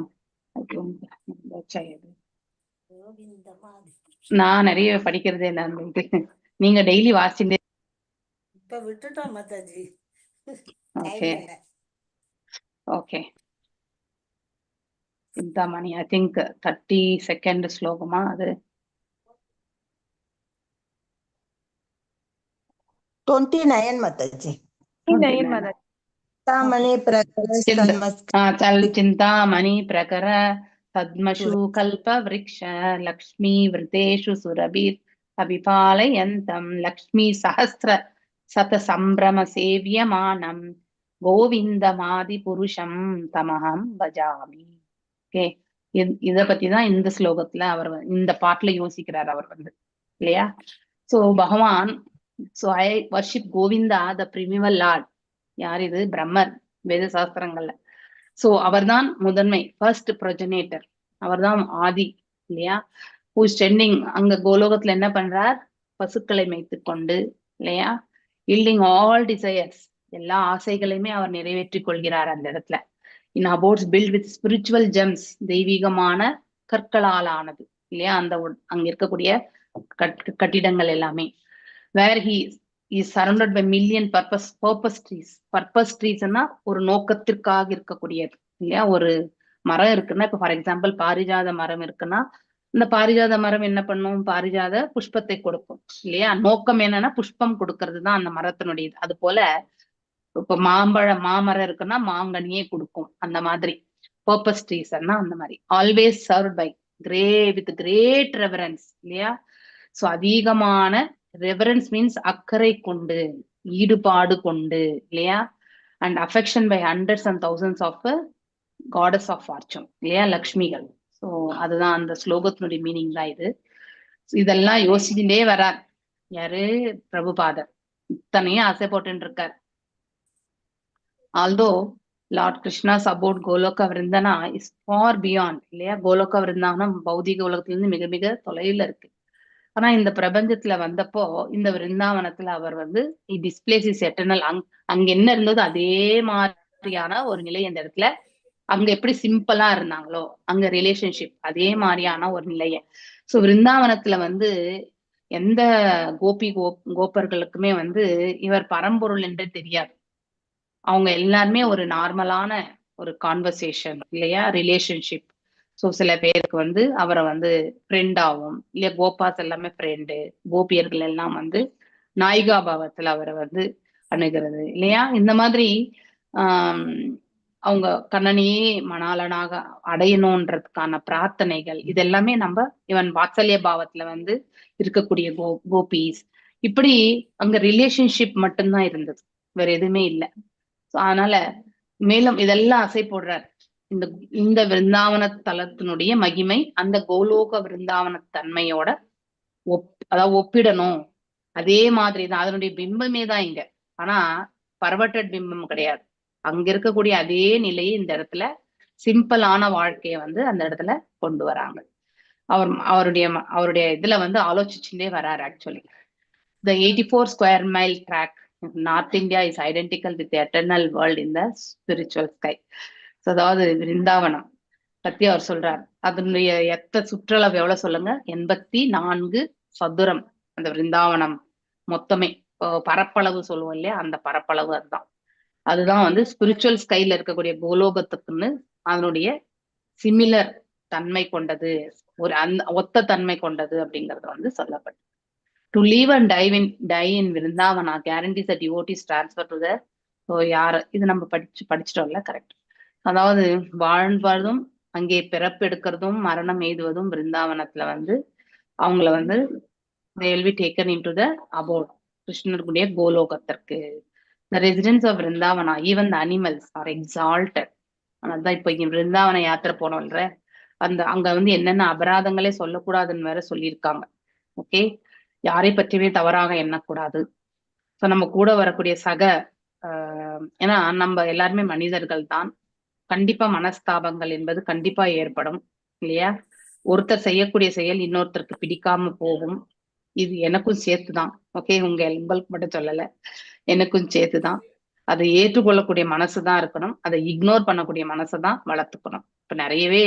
நான் நிறைய படிக்கிறதே இல்லை அந்த இது. நீங்க டெய்லி வாசிச்சுட்டே இப்ப விட்டுட்டோம் மாதாஜி. ஓகே. டைம் இல்ல. Okay, Chintamani, I think 32nd ஸ்லோகமா அது? 29 Mataji. 29. Chintamani பிரகர சல் சிந்தாமணி பிரகர பத்மஷு கல்ப விரக்ஷ லக்ஷ்மி விருதேஷு சுரபீர் அபிபாலயந்தம் லக்ஷ்மி சஹஸ்ர சத சம்பிரம சேவியமானம் கோவிந்தமாதி புருஷம் தமஹம் பஜாமி. ஓகே, இத பத்தி தான் இந்த ஸ்லோகத்துல அவர் இந்த பாட்டுல யோசிக்கிறார் அவர் வந்து இல்லையா? சோ பகவான், so I worship Govinda the primeval lord. யார் இது? பிரம்மர், வேத சாஸ்திரங்கள்ல. சோ அவர்தான் முதன்மை, ஃபர்ஸ்ட் ப்ரொஜனேட்டர், அவர்தான் ஆதி இல்லையா? Who standing அங்க கோலோகத்துல என்ன பண்றார்? பசுக்களை மேய்த்து கொண்டு இல்லையா? யீல்டிங் ஆல் டிசையர்ஸ், எல்லா ஆசைகளையுமே அவர் நிறைவேற்றிக் கொள்கிறார் அந்த இடத்துல. In abodes built with spiritual gems, தெய்வீகமான கற்களால் ஆனது இல்லையா? அந்த அங்க இருக்கக்கூடிய கட்டிடங்கள் எல்லாமே. Where he is surrounded by million purpose trees. Purpose ட்ரீஸ்னா ஒரு நோக்கத்திற்காக இருக்கக்கூடியது இல்லையா? ஒரு மரம் இருக்குன்னா, இப்ப ஃபார் எக்ஸாம்பிள் பாரிஜாத மரம் இருக்குன்னா, இந்த பாரிஜாத மரம் என்ன பண்ணும்? பாரிஜாத புஷ்பத்தை கொடுக்கும் இல்லையா? நோக்கம் என்னன்னா புஷ்பம் கொடுக்கறது தான் அந்த மரத்தினுடைய. அது போல இப்ப மாமரம் இருக்குன்னா மாங்கனியே கொடுக்கும். அந்த மாதிரி பர்பஸ் ட்ரீஸ் அந்த மாதிரி. Always serve by with great reverence இல்லையா? சோ அதிகமான ரெவரன்ஸ் மீன்ஸ் அக்கறை கொண்டு, ஈடுபாடு கொண்டு இல்லையா? And affection by hundreds and thousands of goddess of fortune இல்லையா? லக்ஷ்மிகள். ஸோ அதுதான் அந்த ஸ்லோகத்தினுடைய மீனிங் தான் இது. இதெல்லாம் யோசிச்சுட்டே வரார் யாரு? பிரபுபாதர். இத்தனையும் ஆசை போட்டுன்னு இருக்கார். Although Lord Krishna's abode Goloka Vrindavana is far beyond இல்லையா? கோலோக விருந்தாவனம் பௌதிக உலகத்திலிருந்து மிக மிக தொலைவில் இருக்கு. ஆனா இந்த பிரபஞ்சத்துல வந்தப்போ இந்த விருந்தாவனத்துல அவர் வந்து டிஸ்பிளேஸ் his eternal. அங்க என்ன இருந்ததோ அதே மாதிரியான ஒரு நிலை அந்த இடத்துல. அங்க எப்படி சிம்பிளா இருந்தாங்களோ அங்க ரிலேஷன்ஷிப் அதே மாதிரியான ஒரு நிலைய. சோ விருந்தாவனத்துல வந்து எந்த கோபி கோபர்களுக்குமே வந்து இவர் பரம்பொருள் என்று தெரியாது. அவங்க எல்லாருமே ஒரு நார்மலான ஒரு கான்வர்சேஷன் இல்லையா? ரிலேஷன்ஷிப். ஸோ சில பேருக்கு வந்து அவரை வந்து ஃப்ரெண்டாகவும் இல்லையா? கோபாஸ் எல்லாமே ஃப்ரெண்டு, கோபியர்கள் எல்லாம் வந்து நாயிகா பாவத்துல அவரை வந்து அணுகிறது இல்லையா? இந்த மாதிரி அவங்க கண்ணனையே மணாளனாக அடையணுன்றதுக்கான பிரார்த்தனைகள் இதெல்லாமே நம்ம இவன் வாத்சல்ய பாவத்துல வந்து இருக்கக்கூடிய கோபீஸ் இப்படி அங்க ரிலேஷன்ஷிப் மட்டும்தான் இருந்தது, வேற எதுவுமே இல்லை. அதனால மேலும் இதெல்லாம் அசை போடுறார். இந்த இந்த விருந்தாவன தலத்தினுடைய மகிமை அந்த கோலோக விருந்தாவன தன்மையோட அதாவது ஒப்பிடணும். அதே மாதிரிதான் அதனுடைய பிம்பமே தான் இங்க. ஆனா பர்வர்டட் பிம்பம் கிடையாது. அங்க இருக்கக்கூடிய அதே நிலையை இந்த இடத்துல சிம்பிளான வாழ்க்கைய வந்து அந்த இடத்துல கொண்டு வராங்க. அவர் அவருடைய அவருடைய இதுல வந்து ஆலோசிச்சுட்டே வராரு. Actually the 84 square mile tract North India is identical with eternal world in the spiritual sky. அதாவது விருந்தாவனம் பத்தி அவர் சொல்றார். அதனுடைய எத்த சுற்றளவு எவ்வளவு சொல்லுங்க? 84 சதுரம் அந்த விருந்தாவனம் மொத்தமே. பரப்பளவு சொல்லுவோம் இல்லையா? அந்த பரப்பளவு அதுதான். அதுதான் வந்து ஸ்பிரிச்சுவல் ஸ்கைல இருக்கக்கூடிய கோலோகத்துக்குன்னு அதனுடைய சிமிலர் தன்மை கொண்டது, ஒரு அந்த ஒத்த தன்மை கொண்டது அப்படிங்கறது வந்து சொல்லப்பட்டது. To live and die in Vrindavana guarantees a devotee's transfer to the, so யார் இது நம்ம படிச்சிட்டோம்ல, கரெக்ட். அதாவது வாழ்வதும் அங்கே பிறப்பு எடுக்கிறதும் மரணம் எய்துவதும் பிருந்தாவனத்துல வந்து அவங்கள வந்து they will be taken into the abode, கிருஷ்ணருடைய கோலோகத்திற்கு. The residents of Vrindavana, even the animals, are exalted. அதான் இப்ப இங்க பிருந்தாவன யாத்திரை போனோம்ல, அந்த அங்க வந்து என்னென்ன அபராதங்களே சொல்லக்கூடாதுன்னு வேற சொல்லியிருக்காங்க. ஓகே, யாரை பற்றியுமே தவறாக எண்ணக்கூடாது. ஸோ நம்ம கூட வரக்கூடிய சக ஏன்னா நம்ம எல்லாருமே மனிதர்கள் தான். கண்டிப்பா மனஸ்தாபங்கள் என்பது கண்டிப்பா ஏற்படும் இல்லையா? ஒருத்தர் செய்யக்கூடிய செயல் இன்னொருத்தருக்கு பிடிக்காம போகும். இது எனக்கும் சேர்த்துதான். ஓகே, உங்களுக்கு மட்டும் சொல்லல, எனக்கும் சேர்த்துதான். அதை ஏற்றுக்கொள்ளக்கூடிய மனசுதான் இருக்கணும். அதை இக்னோர் பண்ணக்கூடிய மனசை தான் வளர்த்துக்கணும். இப்ப நிறையவே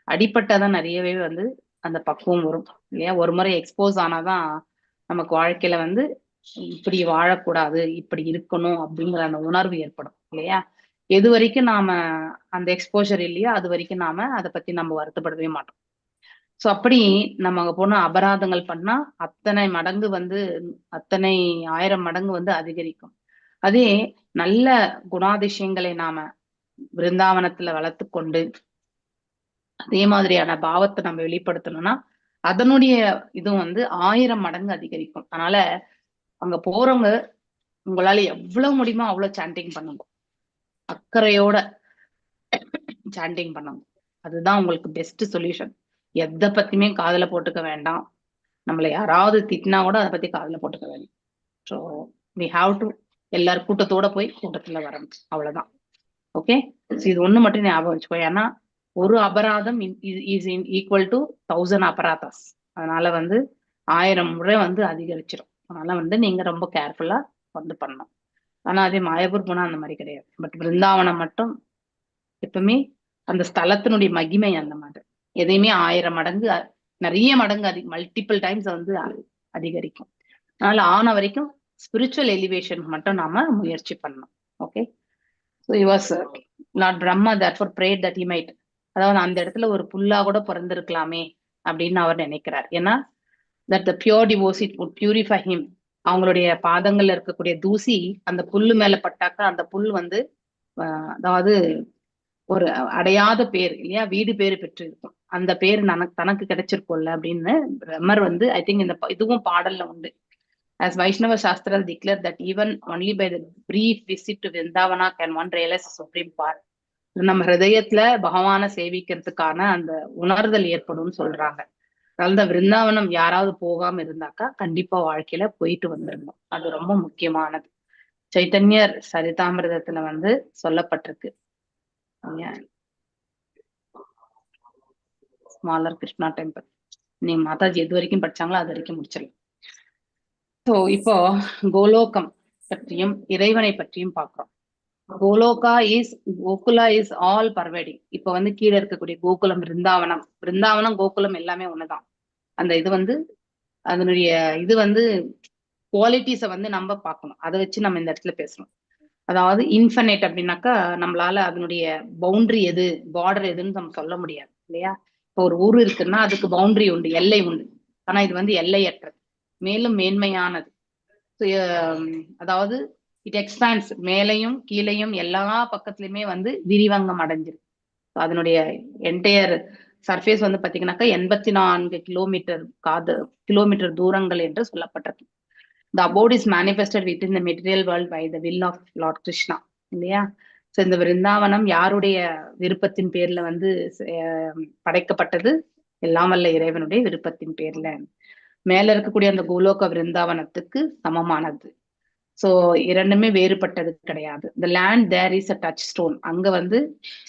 அடிப்பட்டாதான் நிறையவே வந்து அந்த பக்குவம் வரும் இல்லையா? ஒரு முறை எக்ஸ்போஸ் ஆனாதான் நமக்கு வாழ்க்கையில வந்து இப்படி வாழக்கூடாது, இப்படி இருக்கணும் அப்படிங்கிற அந்த உணர்வு ஏற்படும் இல்லையா? எது வரைக்கும் நாம அந்த எக்ஸ்போஷர் இல்லையோ, அது வரைக்கும் நாம அதை பத்தி நம்ம வருத்தப்படவே மாட்டோம். சோ அப்படி நம்ம அங்க போனா அபராதங்கள் பண்ணா அத்தனை மடங்கு வந்து, அத்தனை ஆயிரம் மடங்கு வந்து அதிகரிக்கும். அதே நல்ல குணாதிசயங்களை நாம பிருந்தாவனத்துல வளர்த்து கொண்டு அதே மாதிரியான பாவத்தை நம்ம வெளிப்படுத்தணும்னா அதனுடைய இதுவும் வந்து 1000 மடங்கு அதிகரிக்கும். அதனால அங்க போறவங்க உங்களால எவ்வளவு முடியுமோ அவ்வளவு சாண்டிங் பண்ணுங்க, அக்கறையோட சாண்டிங் பண்ணுங்க. அதுதான் உங்களுக்கு பெஸ்ட் சொல்யூஷன். எதை பத்தியுமே காதுல போட்டுக்க வேண்டாம். நம்மளை யாராவது திட்டினா கூட அதை பத்தி காதுல போட்டுக்க வேண்டாம். ஸோ we have to எல்லாரும் கூட்டத்தோட போய் கூட்டத்துல வரணும், அவ்வளவுதான். ஓகே, இது ஒண்ணு மட்டும் ஞாபகம் வச்சுக்கோ. ஏன்னா ஒரு அபராதம் is in equal to 1000 அபராதஸ். அதனால வந்து 1000 முறை வந்து அதிகரிச்சிடும். அதனால வந்து நீங்க ரொம்ப கேர்ஃபுல்லா வந்து பண்ணணும். ஆனா அதே மாயப்பூர் போனா அந்த மாதிரி கிடையாது. பட் பிருந்தாவனம் மட்டும் எப்பவுமே அந்த ஸ்தலத்தினுடைய மகிமை அந்த மாதிரி எதையுமே 1000 மடங்கு, நிறைய மடங்கு மல்டிபிள் டைம்ஸ் வந்து அதிகரிக்கும். அதனால ஆன வரைக்கும் ஸ்பிரிச்சுவல் எலிவேஷன் மட்டும் நாம முயற்சி பண்ணணும். Okay, so he was Lord Brahma therefore prayed that he might, அதாவது அந்த இடத்துல ஒரு புல்லா கூட பிறந்திருக்கலாமே அப்படின்னு அவர் நினைக்கிறார். ஏன்னா that the pure devotee would purify him. அவங்களுடைய பாதங்கள்ல இருக்கக்கூடிய தூசி அந்த புல்லு மேல பட்டாக்கா அந்த புல் வந்து அதாவது ஒரு அடையாத பேர் இல்லையா, வீடு பேரு பெற்று இருக்கும். அந்த பேரு தனக்கு கிடைச்சிருக்கும்ல அப்படின்னு பிரம்மர் வந்து, I think இந்த இதுவும் பாடல்ல உண்டு. As Vaishnava Shastras declare that even only by the brief visit to Vrindavana can one realize the supreme power. நம்ம ஹிருதயத்துல பகவானை சேவிக்கிறதுக்கான அந்த உணர்தல் ஏற்படும்னு சொல்றாங்க. அதனால விருந்தாவனம் யாராவது போகாம இருந்தாக்கா கண்டிப்பா வாழ்க்கையில போயிட்டு வந்துடணும். அது ரொம்ப முக்கியமானது. சைத்தன்யர் சரிதாமிரதத்துல வந்து சொல்லப்பட்டிருக்கு. Smaller Krishna temple. நீங்க மாதாஜி எது வரைக்கும் படிச்சாங்களோ அது வரைக்கும் முடிச்சிடலாம். ஸோ இப்போ கோலோகம் பற்றியும் இறைவனை பற்றியும் பார்க்கிறோம். Goloka is Gokula is all pervading. இப்ப வந்து கீழே இருக்கக்கூடிய கோகுலம், பிருந்தாவனம், பிருந்தாவனம் கோகுலம் எல்லாமே ஒண்ணுதான். அந்த இது வந்து அதனுடைய இது வந்து குவாலிட்டிஸை வந்து நம்ம பார்க்கணும். அதை வச்சு நம்ம இந்த இடத்துல பேசணும். அதாவது இன்ஃபினைட் அப்படின்னாக்கா நம்மளால அதனுடைய பவுண்டரி எது, பார்டர் எதுன்னு நம்ம சொல்ல முடியாது இல்லையா? இப்போ ஒரு ஊர் இருக்குன்னா அதுக்கு பவுண்டரி உண்டு, எல்லை உண்டு. ஆனா இது வந்து எல்லையற்றது, மேலும் மேன்மையானது. அதாவது it expands, மேலையும் கீழையும் எல்லா பக்கத்துலயுமே வந்து விரிவங்கம் அடைஞ்சிருக்கு. அதனுடைய என்டையர் சர்ஃபேஸ் வந்து பாத்தீங்கன்னாக்கா 84 கிலோமீட்டர் காது கிலோமீட்டர் தூரங்கள் என்று சொல்லப்பட்டிருக்கு. The abode is manifested within the material world by the will of Lord Krishna இல்லையா? ஸோ இந்த விருந்தாவனம் யாருடைய விருப்பத்தின் பேர்ல வந்து படைக்கப்பட்டது? எல்லாம் வல்ல இறைவனுடைய விருப்பத்தின் பேர்ல. மேல இருக்கக்கூடிய அந்த கோலோக விருந்தாவனத்துக்கு சமமானது. ஸோ இரண்டுமே வேறுபட்டது கிடையாது. The land there is a touch stone. அங்க வந்து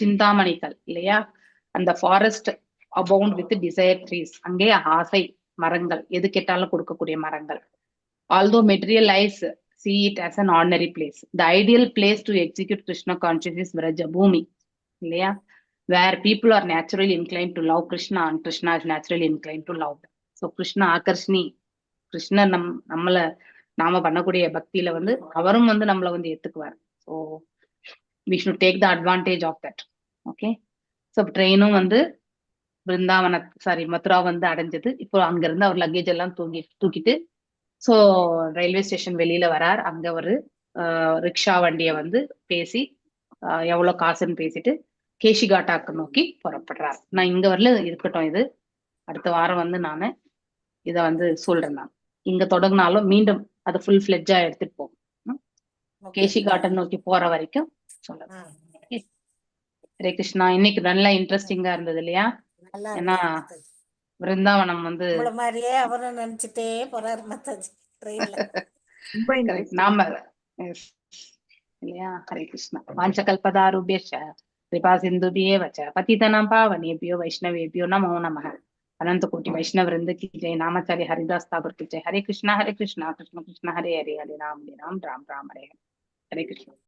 சிந்தாமணிகள் இல்லையா? அந்த forest abound with desire trees. அங்கே ஆசை மரங்கள், எது கேட்டாலும் கொடுக்கக்கூடிய மரங்கள். Although material eyes see it as an ordinary place, the ideal place to execute Krishna consciousness is Vrajabhumi இல்லையா? Where people are naturally inclined to love Krishna and Krishna is naturally inclined to love them. So Krishna ஆகர்ஷினி, கிருஷ்ணர் நம்மள நாம பண்ணக்கூடிய பக்தியில வந்து அவரும் வந்து நம்மளை வந்து ஏத்துக்குவார். So we should take the advantage of that. Okay, so ட்ரெயினும் வந்து பிருந்தாவன, சாரி, மதுரா வந்து அடைஞ்சது. இப்போ அங்க இருந்து அவர் லக்கேஜ் எல்லாம் தூக்கிட்டு சோ ரயில்வே ஸ்டேஷன் வெளியில வரார். அங்க ஒரு ரிக்ஷா வண்டியை வந்து பேசி எவ்வளவு காசுன்னு பேசிட்டு கேஷிகாட்டாக்கு நோக்கி புறப்படுறார். நான் இங்க வரல இருக்கட்டும், இது அடுத்த வாரம் வந்து நானு இத வந்து சொல்றேன். நான் இங்க தொடங்கினாலும் மீண்டும் அதை ஃபுல் ஃபிளெட்ஜா எடுத்துட்டு போகும். கேஷி காட்டன் நோக்கி போற வரைக்கும் சொல்லுங்க. ஹரே கிருஷ்ணா. இன்னைக்கு நல்லா இன்ட்ரெஸ்டிங்கா இருந்தது இல்லையா? நல்லா ஏன்னா இருந்தது மாதாஜி. பிருந்தாவனம் வந்து உங்களை மாதிரியே அவரும் நினைச்சிட்டே போறாரு மாதாஜி ட்ரெயின்ல. ரொம்ப Correct. Interesting. நாம, yes. இல்லையா? ஹரே கிருஷ்ணா. வாஞ்சகல்பதாருபியச்ச கிருபா சிந்துபியேவ ச பதிதனாம் பாவனேபியோ வைஷ்ணவேபியோ நமோ நமः. अनंत कोटि वैष्णव वृंद की जय। नामाचार्य हरिदास ठाकुर की जय। हरे कृष्णा हरे कृष्णा कृष्ण कृष्ण हरे हरे, हरे राम हरे राम राम राम हरे हरे। हरे कृष्णा।